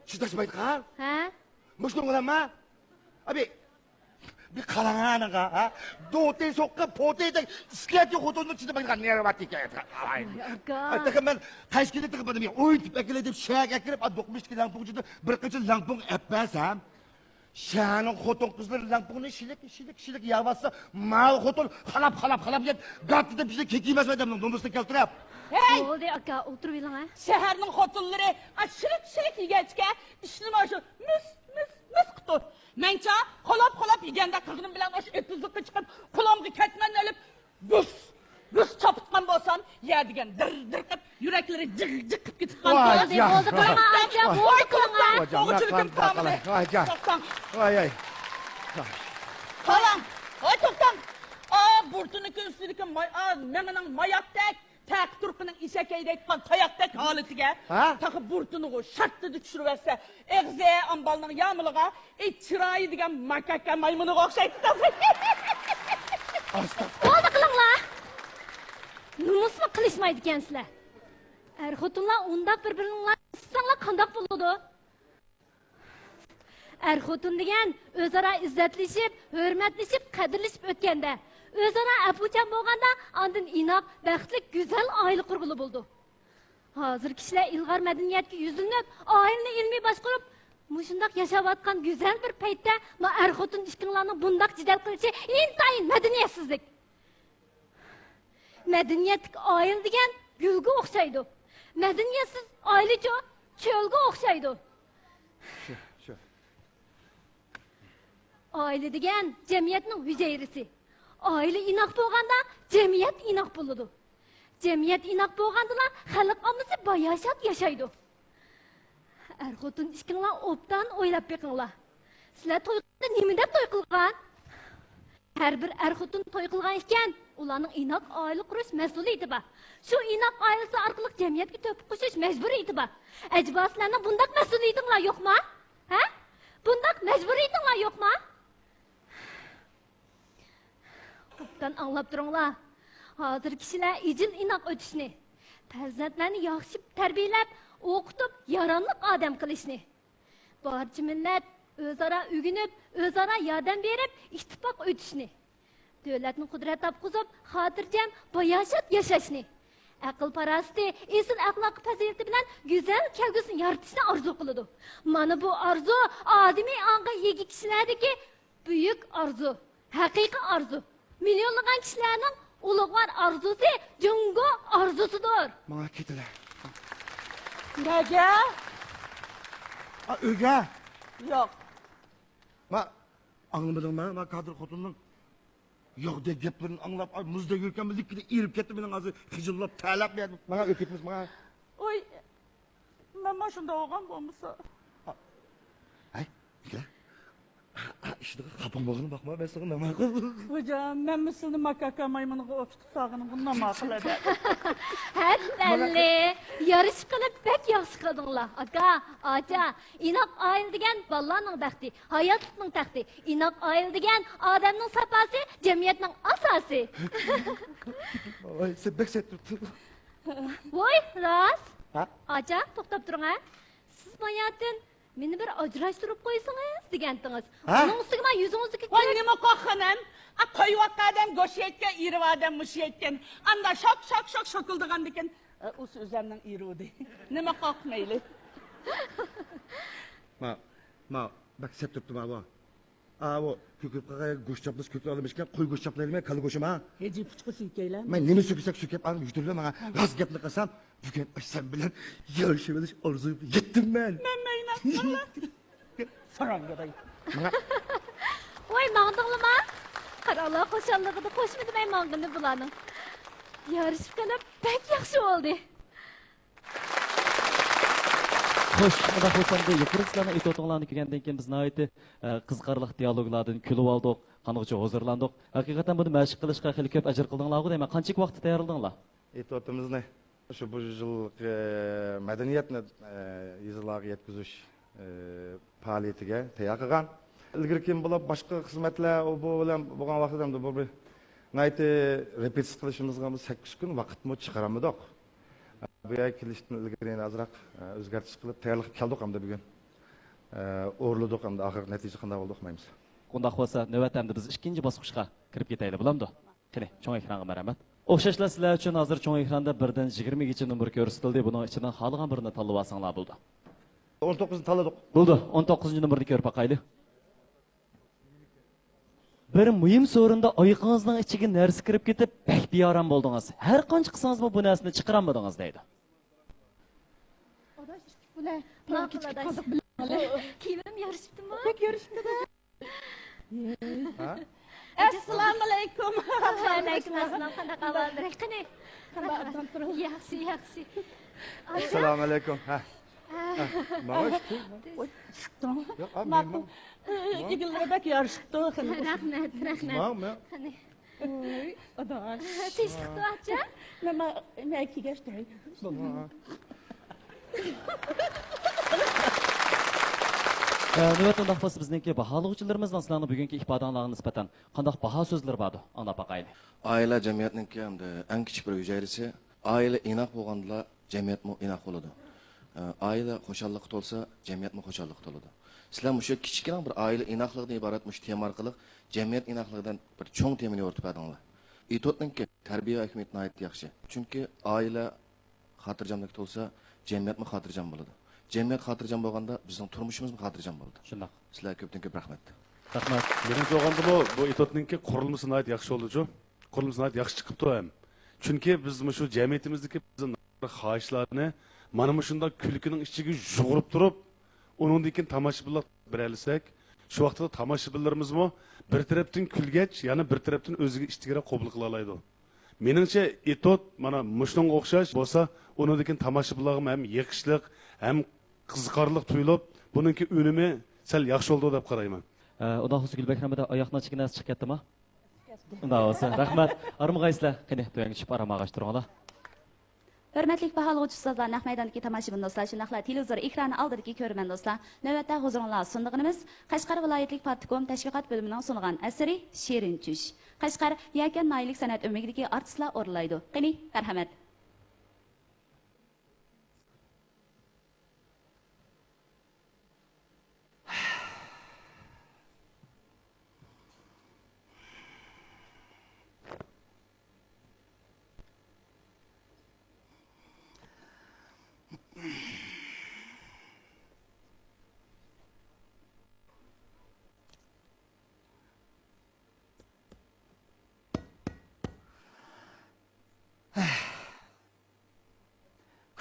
چىداشمايدىغان؟ ھە؟ مۇشۇنىڭ بىلەنما؟ ئەبى، بىر قاراڭ ئانىغا، ھە؟ دوتى سوققا پوتى دەك ئىسكەتكە خوتۇننىڭ چىدىمايدىغان نېرۋا تېكەن. ۋاي ئاكا. تېخى مەن قايسى كۈنى تېخى بۇنى ئوينىتىپ ئەكېلەي دەپ شەھەرگە ئەكىرىپ، دوقمۇشتىكى لەڭپۇڭچىدىن بىر قاچا لەڭپۇڭ ئەپ بەرسەم، شەھەرنىڭ خوتۇن-قىزلىرى لەڭپۇڭنى شىلىك، شىلىك، شىلىك يەۋاتسا، ماۋۇ خوتۇن خالاپ، خالاپ، خالاپ يەپ، گاتتىدە بىزنى كېكىمەس ئادەمنىڭ نومۇسىنى كەلتۈرۈپ. ھەي! بولدى ئاكا، ئولتۇرۇۋېلىڭ، ھە. شەھەرنىڭ خوتۇنلىرى، ئا، شىلىك، شىلىك يېگەچكە، ئىشنىمۇ ئاشۇ مىس، مىس، قىسقىتۇ. مەنچە، خولاپ-خولاپ يېگەندە قىلغىنىم بىلەن ئاشۇ ئېتىزلىققا چىقىپ، قولۇمغا كەتمەننى ئېلىپ، بۇس، بۇس چاپىتقان بولسام، يە دېگەن دىر-دىر قىلىپ، يۈرەكلىرى جىغ-جىغ قىلىپ كېتىپ قالدى. ۋاي، ياق. بولدى، قىلما، ئاچا، ۋاي، بولدى، قىلما. ۋاي، جان، قانداق قىلاي؟ ۋاي، جان. توختاڭ. ۋاي، ئاي. توختاڭ. ۋاي، توختاڭ. ئا، بۇرتىنىڭ ئۈستىدىكى ماي-، ئا، مېڭىنىڭ ماياقتەك، تەقى تۇرقىنىڭ ئېشەكەي دەيدىغان تاياقتەك ھالىتىگە، ھە؟ تېخى بۇرتىنىغۇ شارتتىدە چۈشۈرۈۋەتسە، ئېغىزى ئامبالنىڭ يامىلىغا، ئىت چىرايى دېگەن ماكاكا مايمۇنىغا ئوخشايدۇ. ئاستاغپىرۇللا. بولدى قىلىڭلار. نومۇسمۇ قىلىشمايدىكەنسىلەر. ئەر-خوتۇنلار ئۇنداق بىر-بىرىڭلارنى سىزساڭلار قانداق بولىدۇ؟ ئەر-خوتۇن دېگەن ئۆزئارا ئىززەتلىشىپ، ھۆرمەتلىشىپ، قەدىرلىشىپ ئۆتكەندە، ئۆزئارا ئەپۇچان بولغاندا، ئاندىن ئىناق، بەختلىك، گۈزەل ئائىلە قۇرغىلى بولىدۇ. ھازىر كىشىلەر ئىلغار مەدەنىيەتكە يۈزلىنىپ، ئائىلىنى ئىلمىي باشقۇرۇپ، مۇشۇنداق ياشاۋاتقان گۈزەل بىر پەيتتە، ما ئەر-خوتۇن ئىككىڭلارنىڭ بۇنداق جېدەل قىلىشى ئىنتايىن مەدەنىيەتسىزلىك. مەدەنىيەتلىك ئائىلە دېگەن گۈلگە ئوخشايدۇ. مەدەنىيەتسىز ئائىلىچۇ، چۆلگە ئوخشايدۇ. شۇ، شۇ. ئائىلە دېگەن جەمئىيەتنىڭ ھۈجەيرىسى. ئائىلە ئىناق بولغاندا، جەمئىيەت ئىناق بولىدۇ. جەمئىيەت ئىناق بولغاندىلا، خەلق ئاممىسى باياشات ياشايدۇ. ئەر-خوتۇن ئىككىڭلار ئوبدان ئويلاپ بېقىڭلار. سىلەر توي قىلغاندا نېمە دەپ توي قىلغان؟ ھەر بىر ئەر-خوتۇن توي قىلغان ئىكەن، ئۇلارنىڭ ئىناق ئائىلە قۇرۇش مەسئۇلىيىتى بار. شۇ ئىناق ئائىلىسى ئارقىلىق جەمئىيەتكە تۆھپە قوشۇش مەجبۇرىيىتى بار. ئەجەبا سىلەرنىڭ بۇنداق مەسئۇلىيىتىڭلار يوقما؟ ھە؟ بۇنداق مەجبۇرىيىتىڭلار يوقما؟ ئوبدان ئاڭلاپ تۇرۇڭلار. ھازىر كىشىلەر ئىجىل ئىناق ئۆتۈشنى، پەرزەنتلەرنى ياخشى تەربىيەلەپ، ئوقۇتۇپ، ياراملىق ئادەم قىلىشنى، بارچە مىللەت ئۆزئارا ئۆگىنىپ، ئۆزئارا ياردەم بېرىپ، ئىتتىپاق ئۆتۈشنى، دۆلەتنى قۇدرەت تاپقۇزۇپ، خاتىرجەم، باياشات ياشاشنى، ئەقىل-پاراسىتى، ئېسىل ئەخلاقى-پەزىلىتى بىلەن گۈزەل كەلگۈسىنى يارىتىشنى ئارزۇ قىلىدۇ. مانا بۇ ئارزۇ ئادىمىي ئاڭغا ئىگە كىشىلەردىكى بۈيۈك ئارزۇ، ھەقىقىي ئارزۇ، مىليونلىغان كىشىلەرنىڭ ئۇلۇغۋار ئارزۇسى، جۇڭگو ئارزۇسىدۇر. ماڭا كېتىلە. نەگە؟ ئا، ئۆيگە. ياق. ما، ئاڭلىمىدىڭما؟ ما، كادىر خوتۇننىڭ ياق دەپ گەپلىرىنى ئاڭلاپ، ئاي، مۇزدەك يۈرىكىم لىككىدە ئېرىپ كەتتى مېنىڭ ھازىر خىجىللاپ، تەرلەپ. ماڭا ئۆي كېتىمىز، ماڭا. ئوي، مەنمۇ شۇنداق بولغان بولمىسا. ھەي، ئىككىلەر. ئىشىدىغا خاپاڭ بولغىنى باقما، مەن ساڭا نېمە قىل. خوجام، مەنمۇ سىلىنى ماكاكا مايمۇنىغا ئوخشىتىپ سالغىنىمغا ناما قىلىدۇ. ھەببەللى، يارىشىپ قېلىپ بەك ياخشى قىلدىڭلار. ئاكا، ئاچا، ئىناق ئائىلە دېگەن بالىلارنىڭ بەختى، ھاياتلىقنىڭ تەختى. ئىناق ئائىلە دېگەن ئادەمنىڭ ساپاسى، جەمئىيەتنىڭ ئاساسى. ۋاي، سەن بەك سەت تۇرۇپتۇ. ۋوي، راست. ھە؟ ئاچا، توختاپ تۇرۇڭ ھە. سىز باياتىن مېنى بىر ئاجراشتۇرۇپ قويسىڭىز دېگەنتىڭىز. ھە؟ ئۇنىڭ ئۈستىگە مانا يۈزىڭىزدىكى ۋاي، كۆك نېمە قوق خانىم؟ ئا، تويۇۋاتقان ئادەم گۆش يەيدىكەن، ئېرى بار ئادەم مۇشۇ يەيدىكەن. ئاندا شاك، شاك، شاك شوكۇلدىغاندىكىن، ئە، ئۇ ئۆزەمنىڭ ئېرى ئۇدى. نېمە قوق مەيلى. ما، ما، بەك سەت تۇرۇپتۇ ما بۇ. ئاۋۇ كۆكىرىپ قالغان گۆش چاپلىسى كۆكىرىپ ئالمىشكەن، قوي گۆش چاپلايلىمەن، كالا گۆشىمۇ ھە؟ ھېجى پۇچقا سۈيكەيلەم. مەن نېمە سۆكسەك سۆكەپ ئاڭ يۈتۈرلە ماڭا. راست گەپنى قىلسام، بۈگۈن سەن بىلەن يارىشىۋېلىش ئارزۇيغا يەتتىم مەن. مەن مەينەت قىلىپ. ساراڭ گاداي. ماڭا. ۋاي، ماڭدىڭلىما؟ قاراڭلار خۇشاللىقىدا قوشما دېمەي ماڭغىنى بۇلارنىڭ. يارىشىپ قېلىپ بەك ياخشى بولدى. خوش، ئۇنداق بولسا ئەمدى يۇقىرىدا سىلەرنىڭ ئېتيۇدۇڭلارنى كۆرگەندىن كېيىن بىز ناھايىتى، ئە، قىزىقارلىق دىيالوگلاردىن كۈلۈۋالدۇق، قانغۇچە ھۇزۇرلاندۇق. ھەقىقەتەن بۇنى مەشىق قىلىشقا خېلى كۆپ ئەجىر قىلدىڭلارغۇ دەيمەن. قانچىلىك ۋاقىتتا تەييارلىدىڭلار؟ ئېتيۇدىمىزنى شۇ بۇ يىلقى مەدەنىيەتنى، ئە، يېزىلارغا يەتكۈزۈش، ئە، پائالىيىتىگە تەييار قىلغان. ئىلگىرى كېيىن بولۇپ باشقا خىزمەتلەر ئۇ بۇ بىلەن بولغان ۋاقىتتا ئەمدى بۇ بىر ناھايىتى رېپېتىتسىيە قىلىشىمىزغا بىر سەككىز كۈن ۋاقىتمۇ چىقىرالمىدۇق. بۇ يەرگە كېلىشتىن ئىلگىرى يەنە ئازراق، ئە، ئۆزگەرتىش قىلىپ تەييارلىق كەلدۇق ئەمدى بۈگۈن. ئە، ئورۇنلىدۇق ئەمدى ئاخىرقى نەتىجە قانداق بولدى ئۇقمايمىز. ئۇنداق بولسا نۆۋەتتە ئەمدى بىز ئىككىنچى باسقۇچقا كىرىپ كېتەيلى، بولامدۇ؟ قېنى، چوڭ ئېكرانغا مەرھەمەت. ئوخشاشلا سىلەر ئۈچۈن ھازىر چوڭ ئېكراندا بىردىن يىگىرمىگىچە نومۇر كۆرسىتىلدى. بۇنىڭ ئىچىدىن خالىغان بىرىنى تاللىۋالساڭلار بولىدۇ. ئون توققۇزنى تاللىدۇق. بولىدۇ، ئون توققۇزىنچى نومۇرنى كۆرۈپ باقايلى. بىر مۇھىم سورۇندا ئايىقىڭىزنىڭ ئىچىگە نەرسە كىرىپ كېتىپ، بەك بىئارام بولدىڭىز. ھەر قانچە قىلسىڭىزمۇ بۇ نەرسىنى چىقىرالمىدىڭىز دەيدۇ. ئاداش، ئىككى پۇلە. ماقۇل، ئاداش. كىيىمىم يارىشىپتىمۇ؟ بەك يارىشىپتۇ-دە. ھە؟ ئەسسالامۇئەلەيكۇم. ۋەئەلەيكۇم ئەسسالام. قانداق ئەھۋاللىرى؟ قېنى؟ قانداق ئوبدان تۇرۇڭ. ياخشى، ياخشى. ئەسسالامۇئەلەيكۇم. ھە. ھە. ماڭا ئىشتى. ۋوي، چىقتىڭ. ياق، ئا، ماقۇل. مېھمان. ئىگىلىرى بەك يارىشىپتۇ. رەھمەت، رەھمەت. ماڭ، ماڭ. قېنى؟ ۋوي، ئاداش. تىنچلىقتا ئاچا؟ مەن، مەن، مەن كىگەچتەي. ئە، نۆۋەتتە ئۇنداق بولسا بىزنىڭكى باھالىغۇچىلىرىمىزنىڭ سىلەرنىڭ بۈگۈنكى ئىپادەڭلارغا نىسبەتەن قانداق باھا سۆزلىرى باردۇ؟ ئاڭلاپ باقايلى. ئائىلە جەمئىيەتنىڭكى ھەمدە ئەڭ كىچىك بىر ھۈجەيرىسى. ئائىلە ئىناق بولغاندىلا جەمئىيەتمۇ ئىناق بولىدۇ. ئە، ئائىلە خۇشاللىققا تولسا، جەمئىيەتمۇ خۇشاللىققا تولىدۇ. سىلەر مۇشۇ كىچىككىنە بىر ئائىلە ئىناقلىقىدىن ئىبارەت مۇشۇ تېما ئارقىلىق جەمئىيەت ئىناقلىقىدىن بىر چوڭ تېمىنى يورۇتۇپ بەردىڭلار. ئېتوتنىڭكى تەربىيە ۋە ھۆكمىتى ناھايىتى ياخشى. چۈنكى ئائىلە خاتىرجەملىككە تولسا، جەمئىيەتمۇ خاتىرجەم بولىدۇ. جەمئىيەت خاتىرجەم بولغاندا، بىزنىڭ تۇرمۇشىمىزمۇ خاتىرجەم بولىدۇ. شۇنداق. سىلەرگە كۆپتىن كۆپ رەھمەت. رەھمەت. مېنىڭچە بولغاندا بۇ، بۇ ئېتوتنىڭكى قۇرۇلمىسى ناھايىتى ياخشى بولدىچۇ. قۇرۇلمىسى ناھايىتى ياخشى چىقىپتۇ ھەم. چۈنكى بىز مۇشۇ جەمئىيىتىمىزدىكى بىزنىڭ خاھىشلارنى مانا مۇشۇنداق كۈلكىنىڭ ئىچىگە يۇغۇرۇپ تۇرۇپ، ئۇنىڭدىن كېيىن تاماشىبىنلار بېرەلىسەك، شۇ ۋاقىتتا تاماشىبىنلىرىمىزمۇ بىر تەرەپتىن كۈلگەچ، يەنە بىر تەرەپتىن ئۆزىگە ئىشتىكرەك قوبۇل قىلالايدۇ. مېنىڭچە، ئېتوت مانا مۇشۇنىڭغا ئوخشاش بولسا، ئۇنىڭدىن كېيىن تاماشىبىنلارغىمۇ ھەم يېقىشلىق، ھەم قىزىقارلىق تۇيۇلۇپ، بۇنىڭكى ئۈنۈمى سەل ياخشى بولىدۇ دەپ قارايمەن. ئە، ئۇنداق بولسا، گۈلبەھرەم ھەدە ئاياقنىڭ ئىچىگە نەرسە چىقىپ كەتتىمۇ؟ ئۇنداق بولسا، رەھمەت. ئارمىغايسىلەر، قېنى، تۆۋەنگە چۈشۈپ ئارام ئالغاچ تۇرۇڭلار. ھۆرمەتلىك باھالىغۇچى ئۇستازلار، نەق مەيداندىكى تاماشىبىن دوستلار، شۇنداقلا تېلېۋىزور ئېكرانى ئالدىدىكى كۆرۈرمەن دوستلار، نۆۋەتتە ھۇزۇرۇڭلارغا سۇنىدىغىنىمىز قەشقەر ۋىلايەتلىك پارتكوم تەشۋىقات بۆلۈمىنىڭ سۇنغان ئەسىرى شېرىن چۈش. قەشقەر يەكەن ناھىيەلىك سەنئەت ئۆمىكىدىكى ئارتىسلار ئورۇنلايدۇ. قېنى، مەرھەمەت.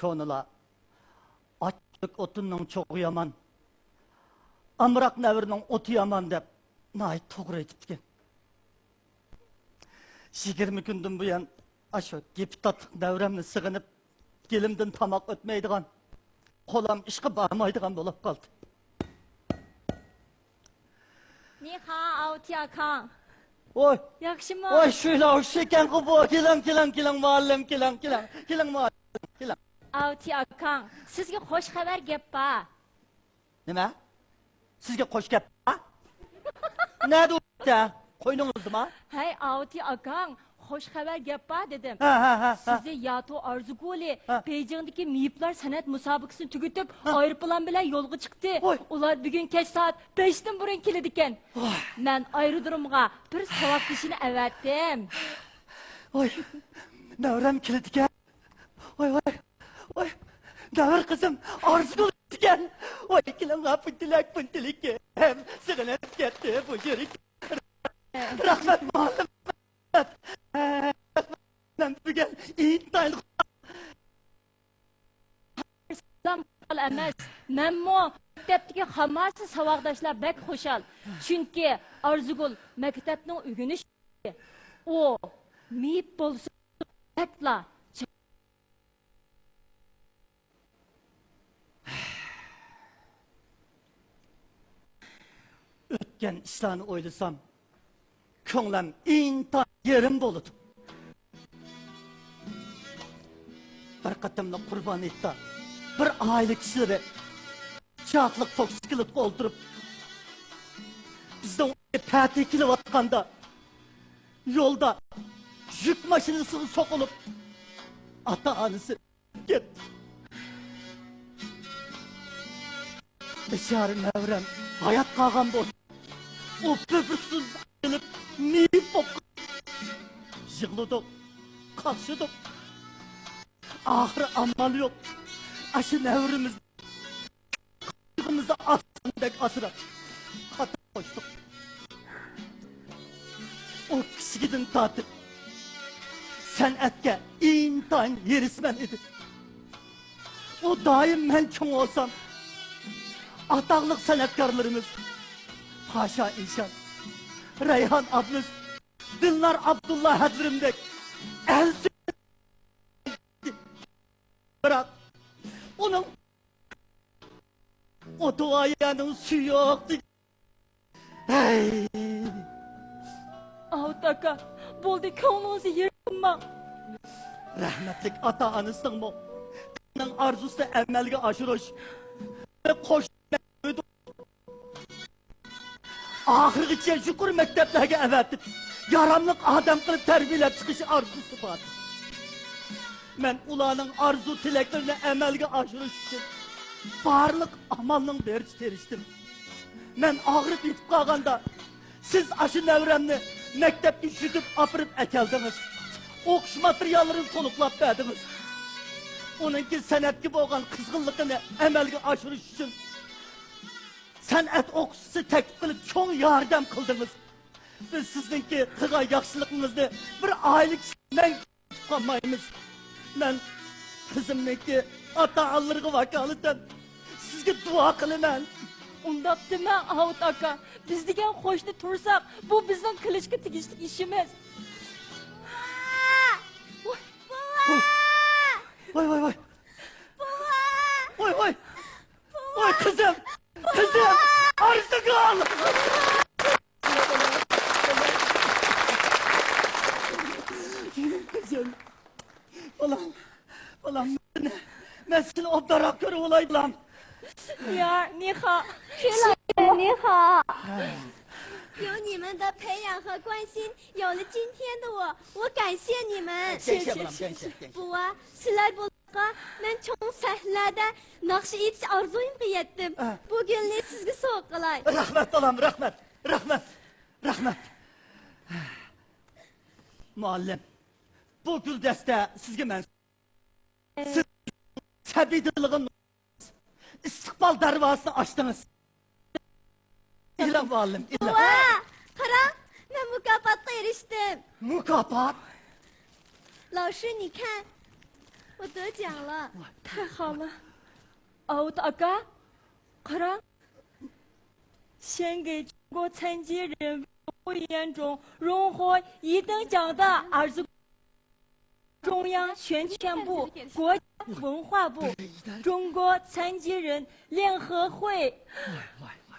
كونىلار، «ئاچچىق ئوتۇننىڭ چوغى يامان، ئامراق نەۋرىنىڭ ئوتى يامان» دەپ، ناھايىتى توغرا ئېيتىپتىكەن. يىگىرمە كۈندىن بۇيان ئاشۇ گېپى تاتلىق نەۋرەمنى سېغىنىپ، گېلىمدىن تاماق ئۆتمەيدىغان، قولام ئىشقا بارمايدىغان بولۇپ قالدى. نىخاۋ، ئاۋتى ئاكاڭ. ۋوي. ياخشىمۇ؟ ۋوي، شۇلا ئوخشاش ئىكەنغۇ بۇ. كېلىڭ، كېلىڭ، كېلىڭ، مۇئەللىم، كېلىڭ، كېلىڭ. كېلىڭ، مۇئەللىم، كېلىڭ. ئاۋتى ئاكاڭ، سىزگە خوش خەۋەر گەپ بار. نېمە؟ سىزگە خوش گەپ بار؟ نەدە ئۇ يەردە؟ قوينىڭىزدىما؟ ھەي، ئاۋتى ئاكاڭ، خوش خەۋەر گەپ بار دېدىم. ھە، ھە، ھە، ھە. سىزى ياتۇ ئارزۇگۈلى ھە. بېيجىڭدىكى مېيىپلار سەنئەت مۇسابىقىسىنى تۈگىتىپ، ھە. ئايروپىلان بىلەن يولغا چىقتى. ۋاي. ئۇلار بۈگۈن كەچ سائەت بەشتىن بۇرۇن كېلىدىكەن. ۋاي. مەن ئايرودرومغا بىر ساۋاقدىشىنى ئەۋەتتىم. ۋاي، نەۋرەم كېلىدىكەن. ۋاي، ۋاي، ۋاي، نەۋرە قىزىم ئارزۇگۈل ئىكەن. ۋاي، كېلىڭلار، بۇنچىلىك، بۇنچىلىك سېغىنىپ كەتتى بۇ يۈرىكىم. رەھمەت، مۇئەللىم. مەن بۈگۈن ئىنتايىن خۇشال ئەمەس. مەنمۇ مەكتەپتىكى خاماسە ساۋاقداشلار بەك خۇشال. چۈنكى ئارزۇگۈل مەكتەپنىڭ ئۆگىنىش ئۇ مېيىپ بولسا بەكلا. ئۆتكەن ئىشلارنى ئويلىسام، كۆڭلۈم ئىنتايىن يېرىم بولىدۇ. بىر قېتىملىق قۇربان ھېيتتا بىر ئائىلە كىشىلىرى چاقلىق توكسىكلىتقا ئولتۇرۇپ، بىزنىڭ پەتى كېلىۋاتقاندا، يولدا يۈك ماشىنىسىغا سوقۇلۇپ، ئاتا-ئانىسى كەتتى. بىچارە نەۋرەم ھايات قالغان بولسا، ئۇ بۆبۈرىسىدىن ئايرىلىپ، مېيىپ بولۇپ قالدى. يىغلىدۇق، قاقشىدۇق. ئاخىرى ئامال يوق، ئاشۇ نەۋرىمىزنى قىزىمىزنى ئاسراندەك ئاسراپ، قاتىل قوشتۇق. ئۇ كىچىكىدىن تارتىپ سەنئەتكە ئىنتايىن ھېرىسمەن ئىدى. ئۇ دائىم مەن چوڭ بولسام، ئاتاقلىق سەنئەتكارلىرىمىز پاشا ئىشان، رەيھان ئابلىز، دىلنار ئابدۇللا ھەدلىرىمدەك ئەل سۆيدى. بىراق ئۇنىڭ ئوتۇغايەنىڭ سۈيى يوق دېگەن. ھەي! ئاۋۇت ئاكا، بولدى، كۆڭلىڭىزنى يېرىپ قىلماڭ. رەھمەتلىك ئاتا-ئانىسىنىڭمۇ قىزىنىڭ ئارزۇسىنى ئەمەلگە ئاشۇرۇش، قوش ئاخىرغىچە يۇقىرى مەكتەپلەرگە ئەۋەتىپ، ياراملىق ئادەم قىلىپ تەربىيەلەپ چىقىش ئارزۇسى بار. مەن ئۇلارنىڭ ئارزۇ تىلەكلىرىنى ئەمەلگە ئاشۇرۇش ئۈچۈن بارلىق ئامالنىڭ بېرىچە تىرىشتىم. مەن ئاغرىپ يېتىپ قالغاندا، سىز ئاشۇ نەۋرەمنى مەكتەپكە يۈدۈپ ئاپىرىپ ئەكەلدىڭىز. ئوقۇش ماتېرىياللىرىنى تولۇقلاپ بەردىڭىز. ئۇنىڭكى سەنئەتكە بولغان قىزغىنلىقىنى ئەمەلگە ئاشۇرۇش ئۈچۈن سەنئەت ئوقۇتقۇچىسى تەكلىپ قىلىپ چوڭ ياردەم قىلدىڭىز. بىز سىزنىڭكى قىلغان ياخشىلىقىڭىزنى بىر ئائىلە كىشىلىك مەڭگۈ ئۇنتۇپ قالمايمىز. مەن قىزىمنىڭكى ئاتا-ئانىلىرىغا ۋاكالىتەن سىزگە دۇئا قىلىمەن. ئۇنداق دېمەڭ، ئاۋۇت ئاكا. بىز دېگەن قوشنا تۇرساق، بۇ بىزنىڭ قىلىشقا تېگىشلىك ئىشىمىز. بوۋا! بوۋا! ۋاي، ۋاي، ۋاي! بوۋا! ۋاي، ۋاي! ۋاي، قىزىم! قىزىم! ئارزۇگۈل! قىزىم! بالام، بالام، مەن سېنى ئوبدانراق كۆرۈۋالاي، بالام. 女儿，你好。 你好。 有你们的培养和关心，有了今天的我，我感谢你们。 كەنشە، بالام، كەنشە، كەنشە. بوۋا، سىلەر بولغاچقا، مەن چوڭ سەھنىلەردە ناخشا ئېيتىش ئارزۇيۇمغا يەتتىم. ئە. بۇ گۈلنى سىزگە سوۋغا قىلاي. رەھمەت، بالام، رەھمەت، رەھمەت، رەھمەت. مۇئەللىم، بۇ گۈلدەستە سىزگە مەنسۇپ. سىز سەبىيدىلىغان ئىستىقبال دەرۋازىسىنى ئاچتىڭىز. ئېلىڭ، مۇئەللىم، ئېلىڭ. ۋا! قاراڭ، مەن مۇكاپاتقا ئېرىشتىم. مۇكاپات؟ 老师，你看，我得奖了。 تەخالا. ئاۋۇت ئاكا، قاراڭ. 献给中国残疾人委员会中荣获一等奖的儿子。 中央宣传部、国家文化部、中国残疾人联合会。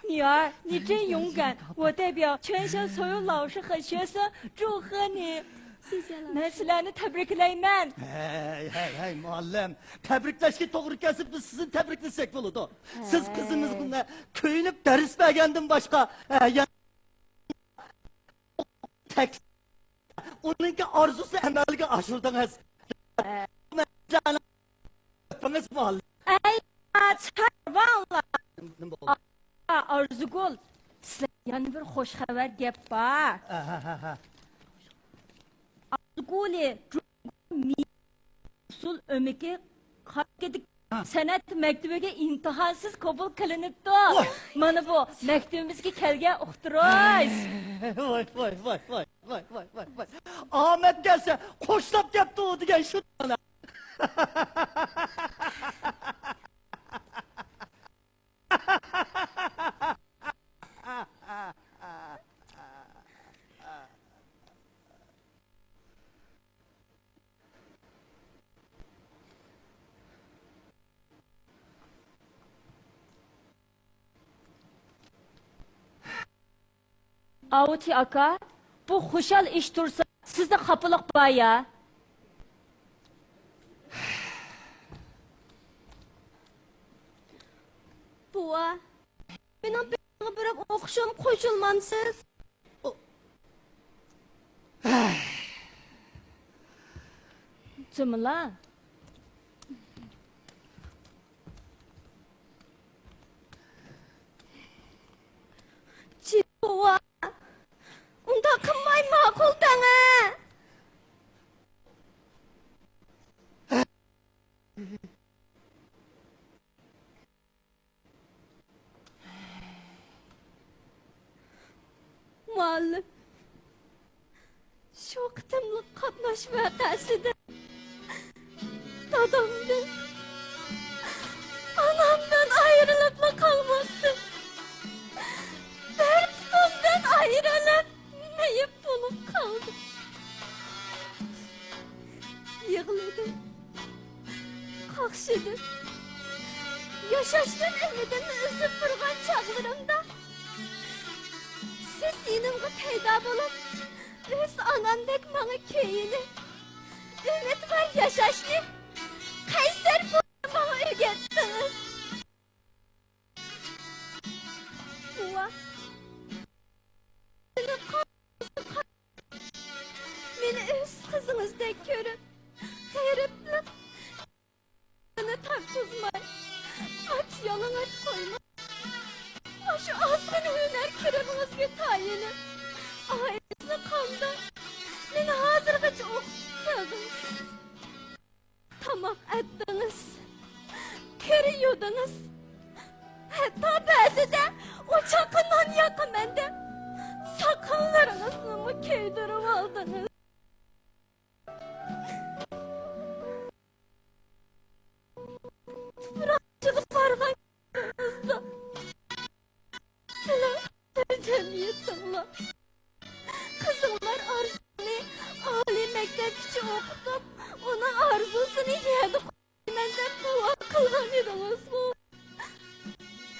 女儿，你真勇敢，我代表全校所有老师和学生祝贺你。谢谢老师。 مەن سىلەرنى تەبرىكلەيمەن. ھەي، ھەي، ھەي، مۇئەللىم، تەبرىكلەشكە توغرا كەلسە، بىز سىزنى تەبرىكلىسەك بولىدۇ. سىز قىزىمىزغا كۆيۈنۈپ دەرس بەرگەندىن باشقا، ھە، يەنە تەك-، ئۇنىڭكى ئارزۇسىنى ئەمەلگە ئاشۇردىڭىز. ئەي، چارۋاڭلار. نېمە بولدى؟ ئا، ئارزۇگۈل، سىلەر يەنە بىر خوش خەۋەر گەپ بار. ئارزۇگۈلى ئۇسسۇل ئۆمىكى قارىكىدىكى سەنئەت مەكتىۋىگە ئىمتىھانسىز قوبۇل قىلىنىپتۇ. ۋاي! مانا بۇ مەكتىۋىمىزگە كەلگەن ئۇقتۇرۇش. ۋاي، ۋاي، ۋاي، ۋاي. ئامەت كەلسە قوشلاپ كەپتۇ دېگەن شۇ مانا. ئاۋۇتى ئاكا، بۇ خۇشال ئىش تۇرسا، سىزدە خاپىلىق بار يا. بوۋا، مېنىڭ بېشىمغا بېرىپ ئوقۇشۇم قوشۇلمامسىز؟ جۇمۇلا. جىن بوۋا، ئۇنداق قىلماي ماقۇل دەڭە. مۇئەللىم، شۇ قېتىملىق قاتناش ۋەقەسىدە دادامدىن، ئانامدىن ئايرىلىپلا قالماستىن، ئىدىم. ياشاشتىن ئۈمىدىمنى ئۈزۈپ تۇرغان چاغلىرىمدا، سىز يېنىمغا پەيدا بولۇپ، ئۆز ئانامدەك ماڭا كۆيۈنۈپ، ئۈمىد بار ياشاشنى قەيسەر بولۇپ ماڭا ئۆگەتتىڭىز. بوۋا، مېنى ئۆز قىزىڭىزدەك كۆرۈپ، غېرىبلىقنى تارتقۇزماي، ئاچ يالىڭاچ قويماي، مۇشۇ ئازغىنە ھۈنەر كىرىمىڭىزگە تايىنىپ، ئائىلىڭىزنى قامداپ، مېنى ھازىرغىچە ئوقۇتۇپ كەلدىڭىز. تاماق ئەتتىڭىز، كىر يۇدىڭىز، ھەتتا بەزىدە ئوچاققا نان ياقىمەن دەپ، ساقاللىرىڭىزنىمۇ كۆيدۈرۈۋالدىڭىز. تۇپراق ئىچىگە بارغان چېغىڭىزدا، سىلەر جەمئىيىتىڭلار، قىزىڭلار ئارزۇنى ئالىي مەكتەپكىچە ئوقۇتۇپ، ئۇنىڭ ئارزۇسىنى يەردە قويىمەن دەپ داۋا قىلغان ئىدىڭىزغۇ؟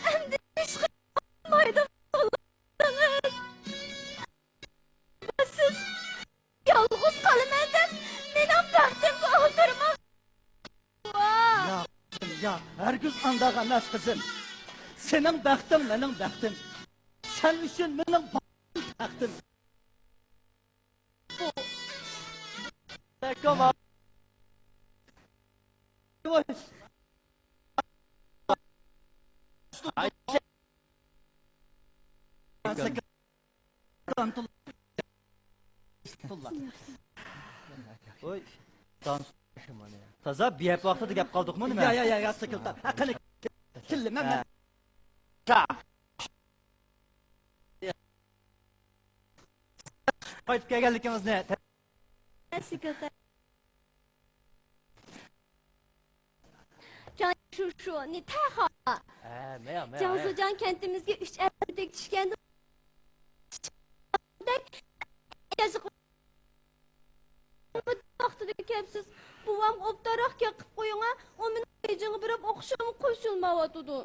ئەمدى ھېچقاچان قىلمايدىغان بولدىڭىز. سىز يالغۇز قالىمەن دەپ، مېنىڭ بەختىمگە ئالدىرىماڭ. ۋاھ! ياق، قىزىم، ياق، ھەرگىز ئانداق ئەمەس، قىزىم. سېنىڭ بەختىڭ مېنىڭ بەختىم. سەن ئۈچۈن مېنىڭ بارلىقىم تەختىم. بۇ ۋوي، تازا بىيەپ ۋاقتىدا گەپ قىلدۇقمۇ نېمە؟ يا، يا، يا، يا، سېكىلتا. ھە، قېنى، تىللىما مەن. قايتىپ كەلگەنلىكىڭىزنى. سېكىلتا. جاڭ شۇشۇ، نى تەخا. ھە، مەيا، مەيا، جاڭ مەيا. زۇجاڭ كەنتىمىزگە ئۈچ ئەر تېگىپ چۈشكەندە، ۋاقتىدا كەپسىز. بوۋامغا ئوبدانراق گەپ قىلىپ قويۇڭا، ئۇ مېنىڭ بېيجىڭغا بېرىپ ئوقۇشۇمغا قوشۇلمايۋاتىدۇ.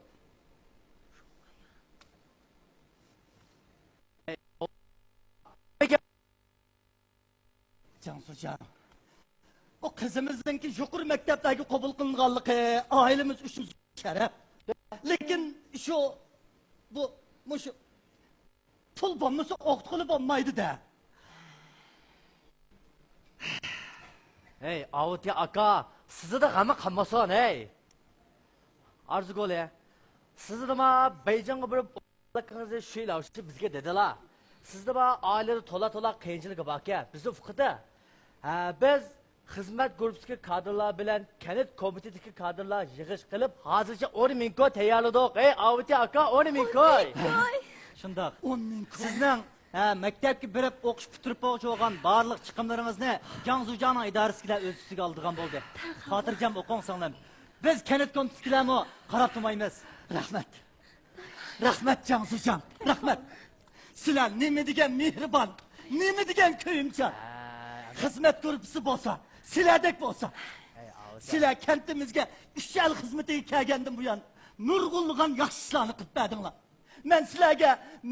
جاڭسۇجاڭ، بۇ قىزىمىزنىڭكى يۇقىرى مەكتەپلەرگە قوبۇل قىلىنغانلىقى ئائىلىمىز ئۈچۈن شەرەپ. لېكىن شۇ، بۇ، مۇشۇ پۇل بولمىسا ئوقۇتقىلى بولمايدۇ-دە. ھەي، ئاۋۇتى ئاكا، سىزىدە غەمە قالماسۇن، ھەي. ئارزۇگۈل، سىزىدىما بېيجىڭغا بېرىپ ئوقۇغانلىقىڭىزنى شۇ يىل ئاشۇ بىزگە دېدىلا. سىزدە بار ئائىلىدە تولا-تولا قىيىنچىلىقى باركەن، بىزدە ئۇقىدۇ. ھە، بىز خىزمەت گۇرۇپپىسىدىكى كادىرلار بىلەن كەنت كومىتېتىدىكى كادىرلار يىغىش قىلىپ، ھازىرچە ئون مىڭ كوي تەييارلىدۇق. ھەي، ئاۋۇتى ئاكا، ئون مىڭ كوي. شۇنداق. ئون مىڭ كوي. سىزنىڭ، ھە، مەكتەپكە بېرىپ ئوقۇش پۈتتۈرۈپ بولغۇچە بولغان بارلىق چىقىملىرىڭىزنى جاڭ زۇجاڭنىڭ ئىدارىسىدىكىلەر ئۆز ئۈستىگە ئالىدىغان بولدى. خاتىرجەم ئوقۇڭ، سىڭلىم. بىز كەنت كومىتېتىدىكىلەرمۇ قاراپ تۇرمايمىز. رەھمەت. رەھمەت، جاڭسۇجاڭ، رەھمەت. سىلەر نېمە دېگەن مېھرىبان، نېمە دېگەن كۆيۈمچان. خىزمەت گۇرۇپپىسى بولسا، سىلەردەك بولسا. سىلەر كەنتىمىزگە ئۈچ ئەل خىزمىتىگە كەلگەندىن بۇيان، نۇرغۇنلىغان ياخشى ئىشلارنى قىلىپ بەردىڭلار. مەن سىلەرگە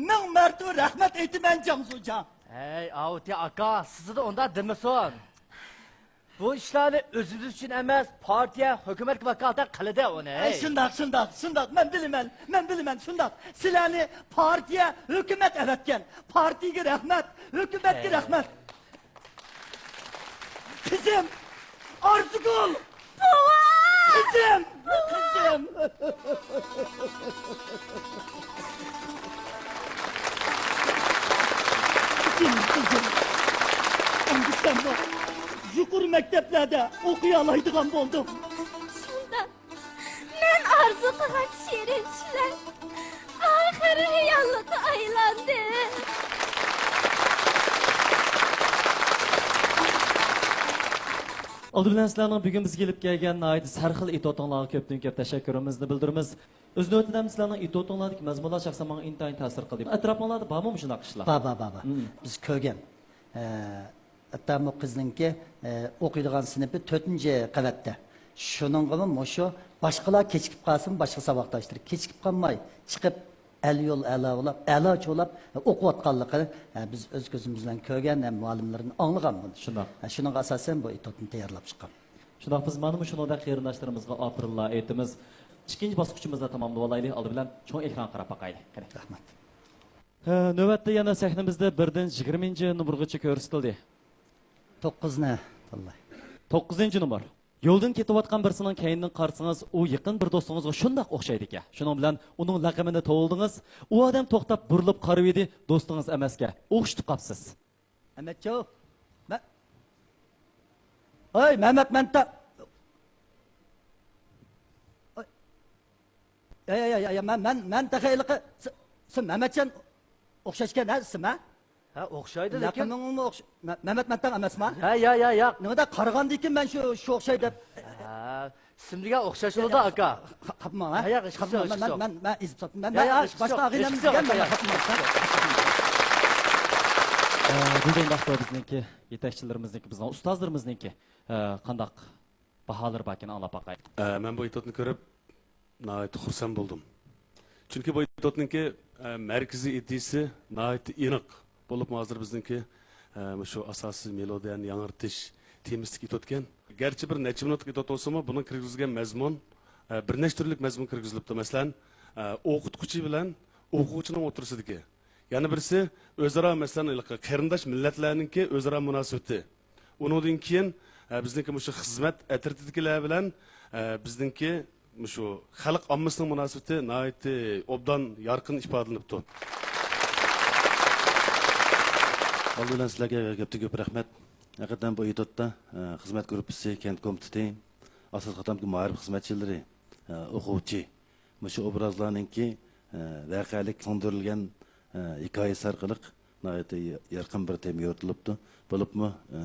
مىڭ مەرتىۋە رەھمەت ئېيتىمەن، جاڭسۇجاڭ. ھەي، ئاۋۇتى ئاكا، سىزىدە ئۇنداق دېمىسۇن. بۇ ئىشلارنى ئۆزىمىز ئۈچۈن ئەمەس، پارتىيە، ھۆكۈمەتكە ۋاكالىتەن قىلىدۇ ئۇنى. ئەي، شۇنداق، شۇنداق، شۇنداق. مەن بىلىمەن، مەن بىلىمەن، شۇنداق. سىلەرنى پارتىيە، ھۆكۈمەت ئەۋەتكەن. پارتىيەگە رەھمەت، ھۆكۈمەتكە رەھمەت. قىزىم، ئارزۇگۈل! بوۋا! قىزىم! قىزىم! قىزىم، قىزىم! ئەمدى سەنمۇ يۇقىرى مەكتەپلەردە ئوقۇيالايدىغان بولدۇڭ. شۇنداق. مەن ئارزۇ قىلغان شېرىن چۈشلەر ئاخىر رېئاللىققا ئايلاندى. ئالدى بىلەن سىلەرنىڭ بۈگۈن بىزگە ئېلىپ كەلگەن ناھايىتى سەرخىل ئېتيۇدۇڭلارغا كۆپتىن كۆپ تەشەككۈرىمىزنى بىلدۈرىمىز. ئۆز نۆۋىتىدە سىلەرنىڭ ئېتيۇدۇڭلاردىكى مەزمۇنلار شەخسەن ماڭا ئىنتايىن تەسىر قىلدى. ئەتراپىڭلاردا بارمۇ مۇشۇنداق ئىشلار؟ بار، بار، بار، بار. مم. بىز كۆرگەن. ئە، ھەتتا بۇ قىزنىڭكى، ئە، ئوقۇيدىغان سىنىپى تۆتىنچى قەۋەتتە. شۇنىڭغىمۇ مۇشۇ باشقىلار كېچىكىپ قالسىمۇ، باشقا ساۋاقداشلىرى كېچىكىپ قالماي، چىقىپ، ئەل يول ئەلا بولاپ، ئەلا چولاپ ئوقۇۋاتقانلىقىنى، ھە، بىز ئۆز كۆزىمىز بىلەن كۆرگەن ھەم مۇئەللىملىرىدىن ئاڭلىغان بۇنى. شۇنداق. ھە، شۇنىڭغا ئاساسەن بۇ ئېتوتنى تەييارلاپ چىققان. شۇنداق، بىز مانا مۇشۇنىڭدەك قېرىنداشلىرىمىزغا ئاپىرىنلار ئېيتىمىز. ئىككىنچى باسقۇچىمىزنى تاماملىۋالايلى. ئالدى بىلەن چوڭ ئېكرانغا قاراپ باقايلى. قېنى. رەھمەت. ھە، نۆۋەتتە يەنە سەھنىمىزدە بىردىن يىگىرمىنچى نومۇرغىچە كۆرسىتىلدى. توققۇزنى تاللاي. توققۇزىنچى نومۇر. يولدىن كېتىۋاتقان بىرسىنىڭ كەينىدىن قارىسىڭىز، ئۇ يېقىن بىر دوستىڭىزغا شۇنداق ئوخشايدىكەن. شۇنىڭ بىلەن ئۇنىڭ لەقىمىنى توۋلىدىڭىز. ئۇ ئادەم توختاپ بۇرۇلۇپ قارىۋىدى، دوستىڭىز ئەمەسكەن. ئوخشىتىپ قاپسىز. ئەمەتچۇ؟ مە-، ئەي، مەمەت، مەن تا-، ئەي. يا، يا، يا، يا، يا، مەن، مەن، مەن تېخى ھېلىقى، سى-، سى مەمەتجان ئوخشاشكەن ھە، ئىسىم ھە؟ ھە، ئوخشايدۇ، لېكىن لەقىمىڭمۇ ئوخش-، مە-، مەمەت مەتتاڭ ئەمەسما؟ ھە، يا، يا، يا. نېمىدا قارىغاندىكىن مەن شۇ، شۇ ئوخشاي دەپ. ھە، ئىسىم دېگەن ئوخشاش بولىدۇ، يا، يا، ئاكا. خا-، خا-، خاپماڭ ھە؟ ھە، يا، خاپماڭ، مەن، مەن، مەن، مەن ئېزىپ ساپتىم. مەن، يا، مەن يا، ئاش-، باشقا ئاغىنەم دېگەن مەن خاپماڭ. ئە، بۇ بىزنىڭكى يېتەكچىلىرىمىزنىڭكى، بىزنىڭ ئۇستازلىرىمىزنىڭكى، ئە، قانداق باھالىرى باركىن ئاڭلاپ باقاي. ئە، مەن بۇ ئېتوتنى كۆرۈپ ناھايىتى خۇرسەن بولدۇم. چۈنكى بۇ ئېتوتنىڭكى، ئە، مەركىزىي ئىدىيىسى ناھايىتى ئېنىق. بولۇپمۇ ھازىر بىزنىڭكى، ئە، مۇشۇ ئاساسىي مېلودىيەنى ياڭرىتىش تېمىسىدىكى ئېتوتكەن. گەرچە بىر نەچچە مىنۇتلۇق ئېتوت بولسىمۇ، بۇنىڭ كىرگۈزگەن مەزمۇن، ئە، بىر نەچچە تۈرلۈك مەزمۇن كىرگۈزۈلۈپتۇ. مەسىلەن، ئە، ئوقۇتقۇچى بىلەن ئوقۇغۇچىنىڭ ئوتتۇرىسىدىكى يەنە بىرسى، ئۆزئارا، مەسىلەن، ھېلىقى قېرىنداش مىللەتلەرنىڭكى ئۆزئارا مۇناسىۋىتى. ئۇنىڭدىن كېيىن، ئە، بىزنىڭكى مۇشۇ خىزمەت ئەترىتىدىكىلەر بىلەن، ئە، بىزنىڭكى مۇشۇ خەلق ئاممىسىنىڭ مۇناسىۋىتى ناھايىتى ئوبدان، يارقىن ئىپادىلىنىپتۇ. ئالدى بىلەن سىلەرگە كۆپتىن كۆپ رەھمەت. ھەقىقەتەن بۇ ئېتوتتا، ئە، خىزمەت گۇرۇپپىسى، كەنت كومىتېتى، ئاساسىي قاتلامدىكى مائارىپ خىزمەتچىلىرى، ئە، ئوقۇغۇچى، مۇشۇ ئوبرازلارنىڭكى، ئە، ۋەقەلىك سىڭدۈرۈلگەن، ئە، ھېكايىسى ئارقىلىق ناھايىتى يارقىن بىر تېما يورۇتۇلۇپتۇ. بولۇپمۇ، ئە،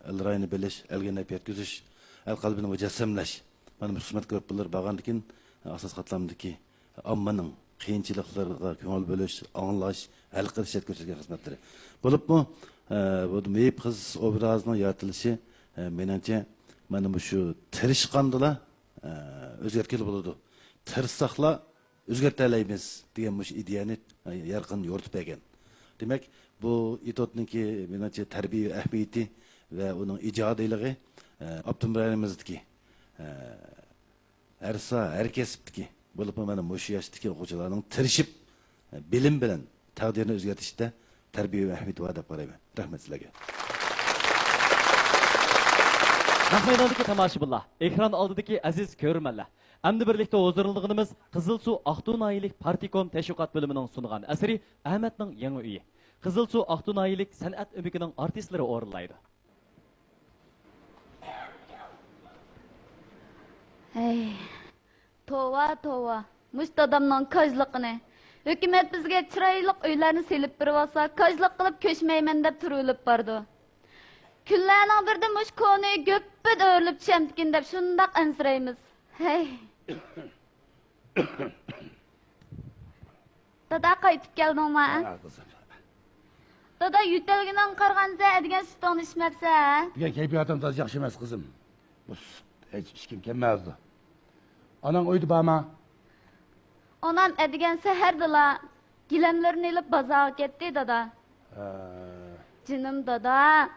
ئەل رايىنى بىلىش، ئەلگە نەپ يەتكۈزۈش، ئەل قەلبىنى مۇجەسسەملەش. مانا مۇشۇ خىزمەت گۇرۇپپىلىرى بارغاندىكىن، ئاساسىي قاتلامدىكى ئاممىنىڭ قىيىنچىلىقلىرىغا كۆڭۈل بۆلۈش، ئاڭلاش، ھەل قىلىش يەتكۈزۈشكە خىزمەتلىرى. بولۇپمۇ، ئە، بۇ مېيىپ قىز ئوبرازىنىڭ يارىتىلىشى، ئە، مېنىڭچە، مانا مۇشۇ تىرىشقاندىلا، ئە، ئۆزگەرتكىلى بولىدۇ. تىرىشساقلا ئۆزگەرتەلەيمىز دېگەن مۇشۇ ئىدىيەنى، ئە، يارقىن يورۇتۇپ بەرگەن. دېمەك، بۇ ئېتوتنىڭكى، مېنىڭچە، تەربىيە ئەھمىيىتى ۋە ئۇنىڭ ئىجادىيلىقى، ئە، ئاپتونوم رايونىمىزدىكى، ئە، ھەر ساھە، ھەر كەسىپتىكى، بولۇپمۇ مانا مۇشۇ ياشتىكى ئوقۇغۇچىلارنىڭ تىرىشىپ، بىلىم بىلەن تەقدىرىنى ئۆزگەرتىشتە تەربىيەۋى ئەھمىيىتى بار دەپ قارايمەن. رەھمەت سىلەرگە. نەق مەيداندىكى تاماشىبىنلار، ئېكران ئالدىدىكى ئەزىز كۆرۈرمەنلەر، ئەمدى بىرلىكتە ھۇزۇرلىنىدىغىنىمىز قىزىلسۇ ئاقتۇ ناھىيەلىك پارتكوم تەشۋىقات بۆلۈمىنىڭ سۇنغان ئەسىرى ئەمەتنىڭ يېڭى ئۆيى. قىزىلسۇ ئاقتۇ ناھىيەلىك سەنئەت ئۆمىكىنىڭ ئارتىسلىرى ئورۇنلايدۇ. ھەي، توۋا، توۋا، مۇشۇ دادامنىڭ كاجلىقىنى. ھۆكۈمەت بىزگە چىرايلىق ئۆيلەرنى سېلىپ بېرىۋالسا، كاجلىق قىلىپ كۆچمەيمەن دەپ تۇرۇۋېلىپ بارىدۇ. كۈنلەرنىڭ بىرىدە مۇشۇ كونىيى گۆپپىدە ئۆرۈلۈپ چۈشەمتىكىن دەپ شۇنداق ئەنسىرەيمىز. ھەي. دادا، قايتىپ كەلدىڭما؟ ھە، قىزىم. دادا، يۆتەلگىنىڭ قارىغانسەن، ئەدىگەن سۈتۈڭنى ئىچمەپسەن، ھە؟ بۈگۈن كەيپىياتىم تازا ياخشى ئەمەس، قىزىم. بۇ سۈت ھېچ ئىچكۈم كەلمەيۋاتىدۇ. ئاناڭ ئۆيدە بارما؟ ئانام ئەدىگەن سەھەردىلا گىلەملىرىنى ئېلىپ بازارغا كەتتى، دادا. ھە. جېنىم دادا.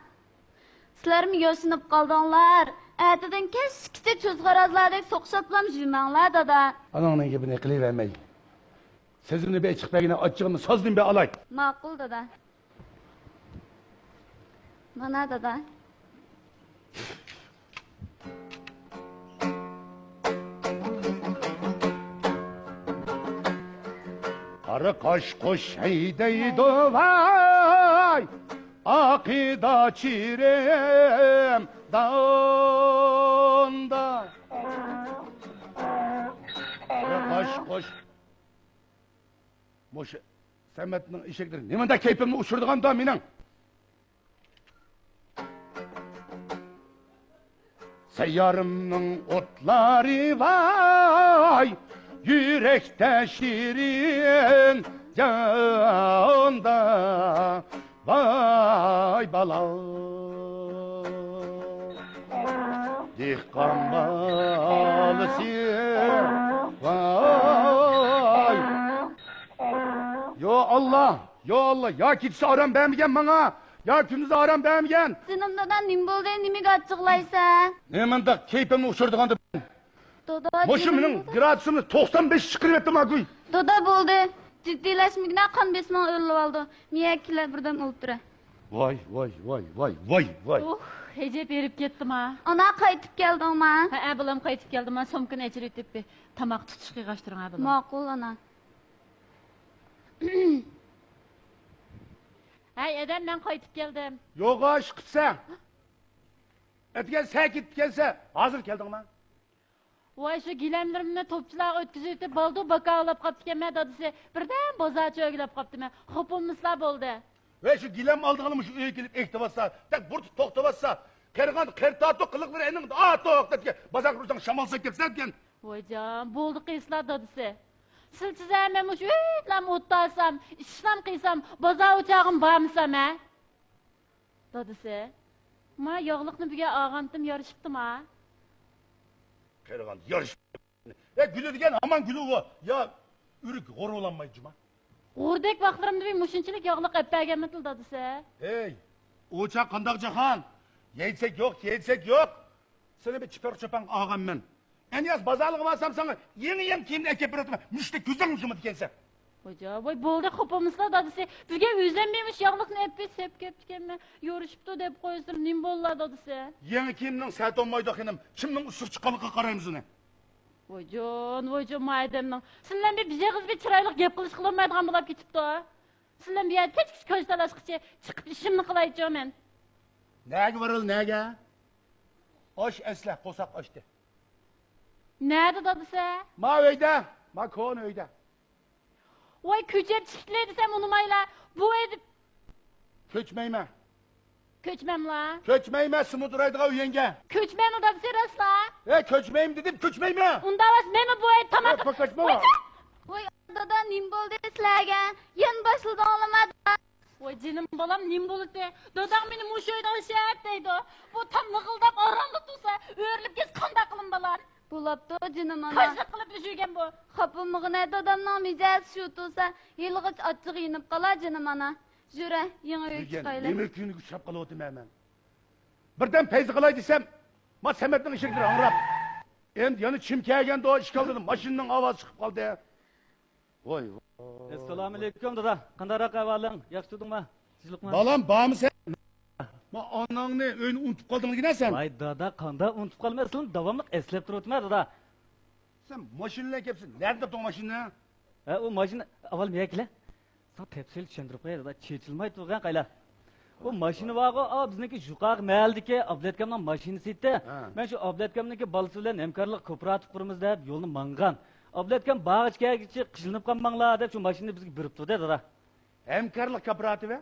سىلەرمۇ يوشىنىپ قالدىڭلار. ئەتىدىن كەچكىچە چۆچۈخورازلاردەك سوقۇشۇپلام يۈرمەڭلار، دادا. ئاناڭنىڭ گېپىنى قىلىۋەرمەي. سۆزۈمنى بېرىپ چىقىپ بەرگىنە، ئاچچىقىمنى سازدىن بېرىپ ئالاي. ماقۇل، دادا. مانا، دادا. قارا قاش قوش ھەيدەيدۇ ۋاي، ئاقىدا چىرىم داندا. قارا قاش قوش. مۇشۇ سەمەتنىڭ ئېشەكلىرى نېمانداق كەيپىمنى ئۇچۇرىدىغاندا مېنىڭ؟ سەييارىمنىڭ ئوتلارى ۋاي، يۈرەكتە شېرىن جاندا ۋاي بالا. دېھقان بالىسى، ۋاي. يا ئاللا، يا ئاللا، يا كېچىسى ئارام بەرمىگەن ماڭا، يا كۈندۈزى ئارام بەرمىگەن. جېنىم دادا، نېمە بولدى؟ نېمىگە ئاچچىقلايسەن؟ نېمانداق كەيپىمنى ئۇچۇردىغاندا، دادا، مۇشۇ جېنىم مېنىڭ دادا. گرادۇسىمنى توقسان بەش چىقىرىۋەتتى ماڭا گۇي. دادا، بولدى. جىددىيلەشمىگىنە، قان بېسىمىڭ ئۆرلىۋالىدۇ. مېيەك كېلە، بىردەم ئولتۇرە. ۋاي، ۋاي، ۋاي، ۋاي، ۋاي، ۋاي. ئۇھ، ھەجەپ ھېرىپ كەتتىما. ئانا، قايتىپ كەلدىڭما؟ ھەئە، بالام، قايتىپ كەلدىم. سومكىنى ئەچىرىۋېتىپ، تاماق تۇتۇشقا يىغاشتۇرۇڭ، ھە، بالام. ماقۇل، ئانا. ھەي، ئادەم، مەن قايتىپ كەلدىم. يوغا ئىش قىپسەن. ئەتىگەن سەن كېتىپكەنسەن، ھازىر كەلدىڭما؟ ۋاي، شۇ گىلەملىرىمنى توپچىلارغا ئۆتكۈزۈۋېتىپ، بالدۇر باكاۋلاپ قاپتىكەنمەن، دادىسى. بىردەم بازارچە ئۆگىلەپ قاپتىمەن. خوپۇمىسىلا بولدى. ۋەي، شۇ گىلەم ئالدىغىلى مۇشۇ ئۆيگە كېلىپ ئېيتىۋاتسا، تەك بۇرۇت توختىۋاتسا، قېرىغان قېرى تارتۇق قىلىقلىرى ئېنىڭدا ئارتۇق دەپكەن. بازارغا ئۇرساڭ شامال سەپ كەتسەكەن. ۋايجان، بولدى قىلسىلا، دادىسى. سىلچىزە مەن مۇشۇ ئۆيدىلا ئولتۇرسام، ئىشلام قىلسام، بازار ئوچاغىمغا بارمىسام، ھە؟ دادىسى، ما ياغلىقنى بۈگۈن ئالغانتىم، يارىشىپتىما؟ قېرىغان يارىشىپ. ئە، گۈلى دېگەن ھامان گۈلى ئۇ. يا ئۆرۈك غورۇلانمايدۇ جۇما. غوردەك ۋاقىتلىرىمدا بىر مۇشۇنچىلىك ياغلىق ئەپ بەرگەنمىدىلا دادىسى؟ ھەي، ئۇ چاغ قانداق جاھان؟ يەيسەك يوق، كىيسەك يوق. سېنى بىر چىپەر چوپانغا ئالغانمەن. ئەنىياز بازارلىققا بارسام ساڭا يېڭى يەم كىيىمنى ئەكەپ بېرىۋاتىمەن. مۇشتەك كۆزۈڭنى يۇمىدىكەنسەن. ۋاي جا، ۋاي، بولدى، خوپۇمىسىلا دادىسى. بۈگۈن ئۆزۈم مېمىش ياغلىقنى ئەپ بېرىپ سېپ كەپتىكەنمەن. يورۇشۇپتۇ دەپ قويسىلا، نېمە بولدى دادىسى؟ يېڭى كىيىمنىڭ سەتونمايدۇ خېنىم. چىمنىڭ ئىسسىق چىققانلىقىغا قارايمىز ئۇنى. ۋايجان، ۋايجان، ما ئادەمنىڭ. سىلەر بىر، بىر ئېغىز بىر چىرايلىق گەپ قىلىشقا بولمايدىغان بولاپ كېتىپتۇ. سىلەر بۇ يەردە كەچكىچە كاج تالاشقىچە چىقىپ ئىشىمنى قىلايچۇ مەن. نەگە بارىلى، نەگە؟ ئاش ئەسلە، قورساق ئاچتى. نەدە دادىسى؟ ما ئۆيدە، ما كونا ئۆيدە. ۋاي، كۆچۈپ چىقتىلى دېسەم ئۇنىمايلا. بۇ ئۆيدە. كۆچمەيمەن. كۆچمەملا. كۆچمەيمەن، سېنىڭ تۇرايدىغان ئۆيۈڭگە. كۆچمەملا دادىسى، راستلا. ھە، كۆچمەيمەن دېدىم، كۆچمەيمەن. ئۇنداق ئەمەس، مەنمۇ بۇ ئۆيدە تاماق. ھە، كۆچمەڭ. ۋاي، ۋاي، دادا، نېمە بولدى سىلەرگە؟ يەنە باشلىدىڭلارمۇ، دادا؟ ۋاي جېنىم بالام، نېمە بولدى؟ داداڭ مېنى مۇشۇ ئۆيدە ئىشلەت دەيدۇ. بۇ تام لىغىلداپ ئارانلا تۇرسا، ئۆرۈلۈپ كەتسە قانداق قىلىمەن بالام؟ بولاپتۇ جېنىم ئانا. كاجلىق قىلىپ يۈرگەن بۇ. خاپا بولمىغىنە، دادامنىڭ مىجەزى شۇ تۇرسا، ھېلىغىچە ئاچچىقى يېنىپ قالا جېنىم ئانا. يۈرە، يېڭى ئۆيگە چىقايلى. نېمە كۈنگە ئۇچراپ قېلىۋاتىمەن مەن؟ بىردەم پەيزى قىلاي دېسەم، ما سەمەتنىڭ ئىشىكلىرى ھاڭراپ. ئەمدى يەنە چىم كەلگەندۇ، ئىشىك ئالدىدا ماشىنىنىڭ ئاۋازى چىقىپ قالدى. ۋاي، ۋاي. ئەسسالامۇئەلەيكۇم، دادا. قانداقراق ئەھۋالىڭ؟ ياخشى تۇردۇڭما؟ تىنچلىقما؟ بالام، بارمۇ سەن؟ ما ئاناڭنى ئۆينى ئۇنتۇپ قالدىڭلىكىن سەن. ۋاي، دادا، قانداق ئۇنتۇپ قالىمەن؟ سىلىنى داۋاملىق ئەسلەپ تۇرۇۋاتىمەن، دادا. سەن ماشىنا بىلەن كەپسەن. نەدىن تاپتىڭ ماشىنىنى؟ ھە، ئۇ ماشىنا، ئاۋۋال مېيەك كېلە. ساڭا تەپسىلىي چۈشەندۈرۈپ قوياي، دادا. چېچىلماي تۇرغىن قايلا. ئۇ ماشىنا بارغۇ، ئا، بىزنىڭكى يۇقىرىقى مەھەللىدىكى ئابلەتكەمنىڭ ماشىنىسى ئىدى. ھە. مەن شۇ ئابلەتكەمنىڭكى بالىسى بىلەن ھەمكارلىق كوپىراتىپ قۇرىمىز دەپ يولنى ماڭغان. ئابلەتكەم بارغىچە كەلگۈچە قىينىلىپ قالماڭلار دەپ شۇ ماشىنىنى بىزگە بېرىپتۇ-دە، دادا. ھەمكارلىق كوپىراتىپى؟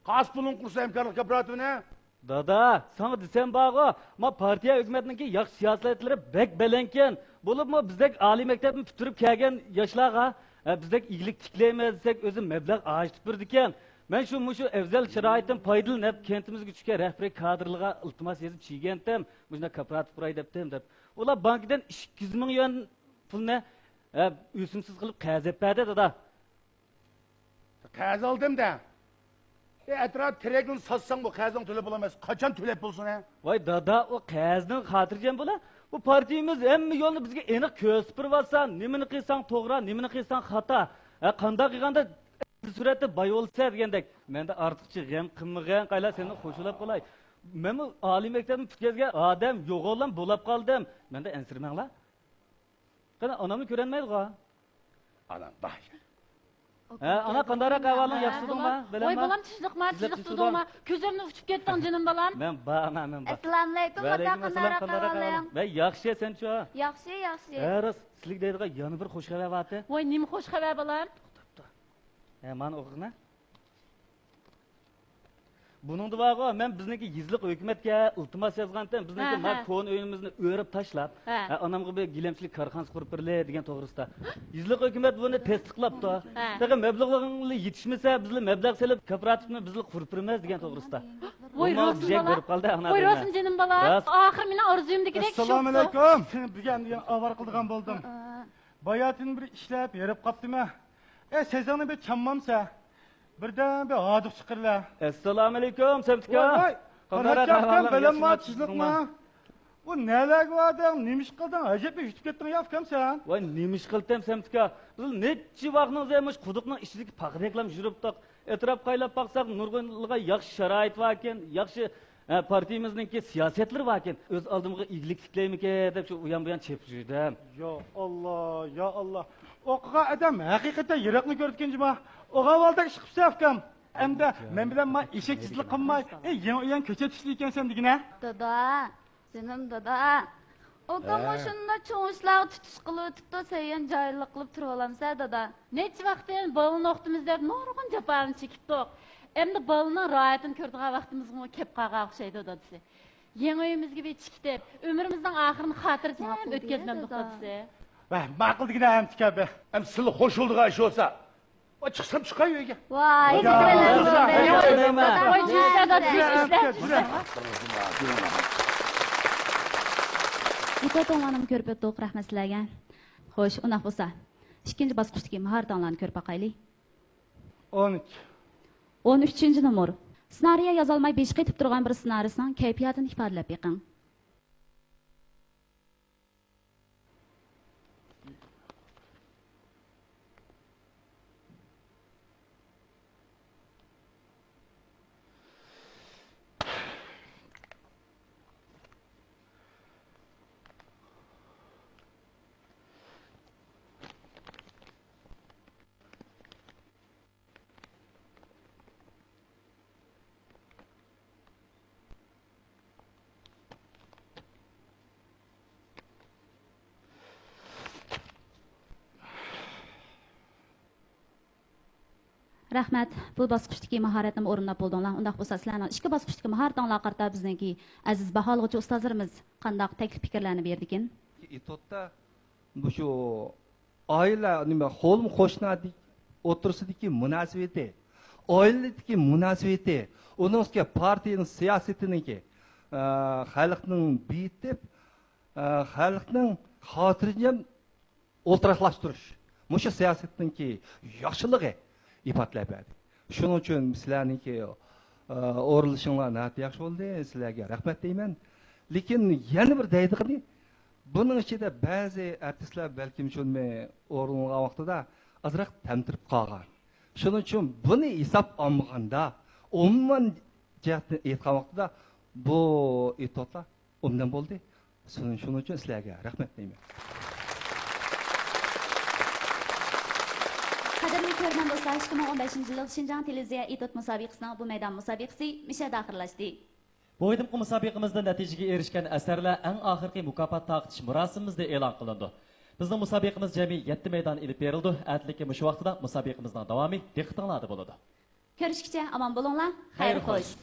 قاس پۇلۇڭ قۇرسا ھەمكارلىق كوپىراتىپىنى؟ دادا، ساڭا دېسەم بارغۇ، ما پارتىيە ھۆكۈمەتنىڭكى ياخشى سىياسەتلىرى بەك بەلەنكەن. بولۇپمۇ بىزدەك ئالىي مەكتەپنى پۈتتۈرۈپ كەلگەن ياشلارغا، ھە، بىزدەك ئىگىلىك تىكلەيمىز دېسەك، ئۆزى مەبلەغ ئاجرىتىپ بېرىدىكەن. مەن شۇ مۇشۇ ئەۋزەل شارائىتتىن پايدىلىنىپ، كەنتىمىزگە چۈشكەن رەھبىرىي كادىرلارغا ئىلتىماس يېزىپ چىگەنتىم، مۇشۇنداق كوپىراتىپ قۇراي دەپتىم دەپ. ئۇلار بانكىدىن ئىككى يۈز مىڭ يۈەن پۇلنى، ھە، ئۆسۈمسىز قىلىپ قەرز ئېلىپ بەردى، دادا. قەرز ئالدىم دە. ئە، ئەتراپ تېرەكنى ساتساڭ بۇ قەرزىڭ تۆلەپ بولالمايسەن. قاچان تۆلەپ بولسۇن، ھە؟ ۋاي دادا، ئۇ قەرزنىڭ خاتىرجەم بولا. بۇ پارتىيىمىز ھەممە يولنى بىزگە ئېنىق كۆرسىتىپ بېرىۋاتسا، نېمىنى قىلساڭ توغرا، نېمىنى قىلساڭ خاتا. ھە، قانداق قىلغاندا سۈرەتتە باي بولىسەن دېگەندەك. مەندە ئارتۇقچە غەم قىلمىغىن، قايلا سېنى خوشلاپ قولاي. مەنمۇ ئالىي مەكتەپنى پۈتكۈزگەن ئادەم يوغانلا بولاپ قالدىم. مەندە ئەنسىرىمەڭلار. قېنى، ئانامنى كۆرەلمەيدىغۇ. ئانام بار. ھە، ئانا، قانداقراق ئەھۋالىڭ؟ ياخشى تۇردۇڭما؟ ۋاي بالام، تىنچلىقما، تىنچلىق تۇردۇڭما؟ كۆزۈمنى ئۇچۇپ كەتتىڭ جېنىم بالام. مەن بار، ئانا، مەن بار. ئەسسالامۇئەلەيكۇم، دادا، قانداقراق ئەھۋالىڭ؟ ۋەي ياخشى، سەنچۇ؟ ياخشى، ياخشى. ھە، راست، سىلىگە دەيدىغان يەنە بىر خوش خەۋەر بارتى. ۋاي، نېمە خوش خەۋەر بالام؟ توختاپ تۇر. ھە، مانا ئوقۇغىنا. بۇنىڭدا بارغۇ، مەن بىزنىڭكى يېزىلىق ھۆكۈمەتكە ئىلتىماس يازغانتىم، بىزنىڭكى ھە، ما ھە. كونا ئۆيىمىزنى ئۆرۈپ تاشلاپ، ھە. ھە، ئانامغا بىر گىلەمچىلىك كارخانىسى قۇرۇپ بېرىلى دېگەن توغرىسىدا. يېزىلىق ھۆكۈمەت بۇنى تەستىقلاپتۇ. ھە. تېخى مەبلىغىڭلار يېتىشمىسە، بىزلا مەبلەغ سېلىپ، كوپىراتىپنى بىزلا قۇرۇپ بېرىمىز دېگەن توغرىسىدا. ۋاي، بۇمۇ راسىم بىزگە بالا. كۆرۈپ قالدى، ئاڭلادىڭمۇ؟ ۋاي، راسىم جېنىم بالا. راست. ئاخىرى مېنىڭ ئارزۇيۇمدىكىدەك ئىش بوپتۇ. ئەسسالامۇئەلەيكۇم. سېنى بۈگۈن دېگەن ئاۋارە قىلىدىغان بولدۇم. ئا. باياتىن بىر ئىشلەپ ھېرىپ قاپتىمەن. ئە، سېزىڭنى بىر چاممامسە. بىردەم بىر ھاردۇق چىقىرىلە. ئەسسالامۇئەلەيكۇم، سەمتىكا. ۋاي، ۋاي. قانداق پەرھات ئەھۋاللار، ئاكام، بىلەمما، ياخشىمۇ، تۈزلۈكمۇ؟ تۇزلۇقمۇ؟ بۇ نەلەرگە باردىڭ، نېمە ئىش قىلدىڭ؟ ئەجەبلا يۈتۈپ كەتتىڭ يا، ئۇكام، سەن. ۋاي، نېمە ئىش قىلىتتىم، سەمتىكا؟ بىز نەچچە ۋاقنىڭ زېمىش قۇدۇقنىڭ ئىچىدىكى پاخىدەكلا يۈرۈپتۇق. ئەتراپ قايلاپ باقساق، نۇرغۇنلىغان ياخشى شارائىت باركەن، ياخشى، ھە، پارتىيىمىزنىڭكى سىياسەتلىرى باركەن. ئۆز ئالدىمغا ئىگىلىك تىكلەيمىكىن دەپ شۇ ئۇيان بۇيان چېپىپ يۈردۈم. يا ئاللا، يا ئاللا. ئوقۇغان ئادەم ھەقىقەتەن يىراقنى كۆرىدىكەن جۇما. ئوغۇل بالىدەك ئىش قىپسەن، ئۇكام. ئەمدى مەن بىلەن ما ئېشەك چېتىلىق قىلماي، ئەي، يېڭى ئۆيەڭ كۆچەت ئىشلىيكەنسەن دېگىنە. دادا، جېنىم دادا. ئۇكاممۇ ھە. شۇنداق چوڭ ئىشلارغا تۇتۇش قىلىۋېتىپتۇ، سەن يەنە جاھىللىق قىلىپ تۇرۇۋالامسەن، دادا. نەچچە ۋاقىتتىن بالىنى ئوقۇتىمىز دەپ نۇرغۇن جاپانى چېكىپتۇق. ئەمدى بالىنىڭ راھىتىنى كۆرىدىغان ۋاقتىمىزمۇ كەپ قالغان ئوخشايدۇ، دادىسى. يېڭى ئۆيىمىزگە بىر چىكىتىپ، ئۆمرىمىزنىڭ ئاخىرىنى خاتىرجەم ماقۇل ئۆتكۈزمەمدۇق، دېگەن دادىسى. ۋە، ماقۇل دېگىنە ئەمتىكەبى. ئەمدى سىلى خوش بولىدىغان ئىش بولسا، ۋاي، چىقسام چىقاي ئۆيگە. ۋاي، يا، يا، يا، يا. ۋاي، جۈسە دادىسى، جۈسە. ئىپادىتىڭلارنىمۇ كۆرۈپ ئۆتتۇق، رەھمەت سىلەرگە. خوش، ئۇنداق بولسا، ئىككىنچى باسقۇچتىكى ماھارىتىڭلارنى كۆرۈپ باقايلى. ئون ئۈچ. ئون ئۈچىنچى نومۇر. سېنارىيە يازالماي بېشى قېتىپ تۇرغان بىر سېنارىستنىڭ كەيپىياتىنى ئىپادىلەپ بېقىڭ. رەھمەت، بۇ باسقۇچتىكى ماھارەتنىمۇ ئورۇنداپ بولدۇڭلار. ئۇنداق بولسا، سىلەرنىڭ ئىككى باسقۇچتىكى ماھارىتىڭلارغا قارىتا بىزنىڭكى ئەزىز باھالىغۇچى ئۇستازلىرىمىز قانداق تەكلىپ پىكىرلەرنى بېرىدىكىن؟ ئېتوتتا مۇشۇ ئائىلە، نېمە، قولۇم قوشنا ئوتتۇرىسىدىكى مۇناسىۋىتى، ئائىلىدىكى مۇناسىۋىتى، ئۇنىڭ ئۈستىگە پارتىيىنىڭ سىياسىتىنىڭكى، ئە، خەلقنىڭ بېيىتىپ، ئە، خەلقنىڭ خاتىرجەم ئولتۇراقلاشتۇرۇش، مۇشۇ سىياسەتنىڭكى ياخشىلىقى ئىپادىلەپ بەردى. شۇنىڭ ئۈچۈن سىلەرنىڭكى، ئە، ئورۇنلىشىڭلار ناھايىتى ياخشى بولدى. سىلەرگە رەھمەت دەيمەن. لېكىن يەنە بىر دەيدىغىنى، بۇنىڭ ئىچىدە بەزى ئارتىسلار بەلكىم شۇنى ئورۇنلىغان ۋاقتىدا ئازراق تەمتىرىپ قالغان. شۇنىڭ ئۈچۈن بۇنى ھېساب ئالمىغاندا، ئومۇمەن جەھەتتىن ئېيتقان ۋاقتىدا بۇ ئېتوتلار ئوبدان بولدى. شۇنىڭ، شۇنىڭ ئۈچۈن سىلەرگە رەھمەت دەيمەن. قەدىرلىك كۆرۈرمەن دوستلار، ئىككى مىڭ ئون بەشىنچى يىللىق شىنجاڭ تېلېۋىزىيە ئېتوت مۇسابىقىسىنىڭ بۇ مەيدان مۇسابىقىسى مۇشۇ يەردە ئاخىرلاشتى. بۇ قېتىمقى مۇسابىقىمىزدە نەتىجىگە ئېرىشكەن ئەسەرلەر ئەڭ ئاخىرقى مۇكاپات تارقىتىش مۇراسىمىمىزدا ئېلان قىلىنىدۇ. بىزنىڭ مۇسابىقىمىز جەمئىي يەتتە مەيدان ئېلىپ بېرىلىدۇ. ئەتىلىكى مۇشۇ ۋاقتىدا مۇسابىقىمىزنىڭ داۋامى دىققىتىڭلاردا بولىدۇ. كۆرۈشكىچە ئامان بولۇڭلار. خەير خوش.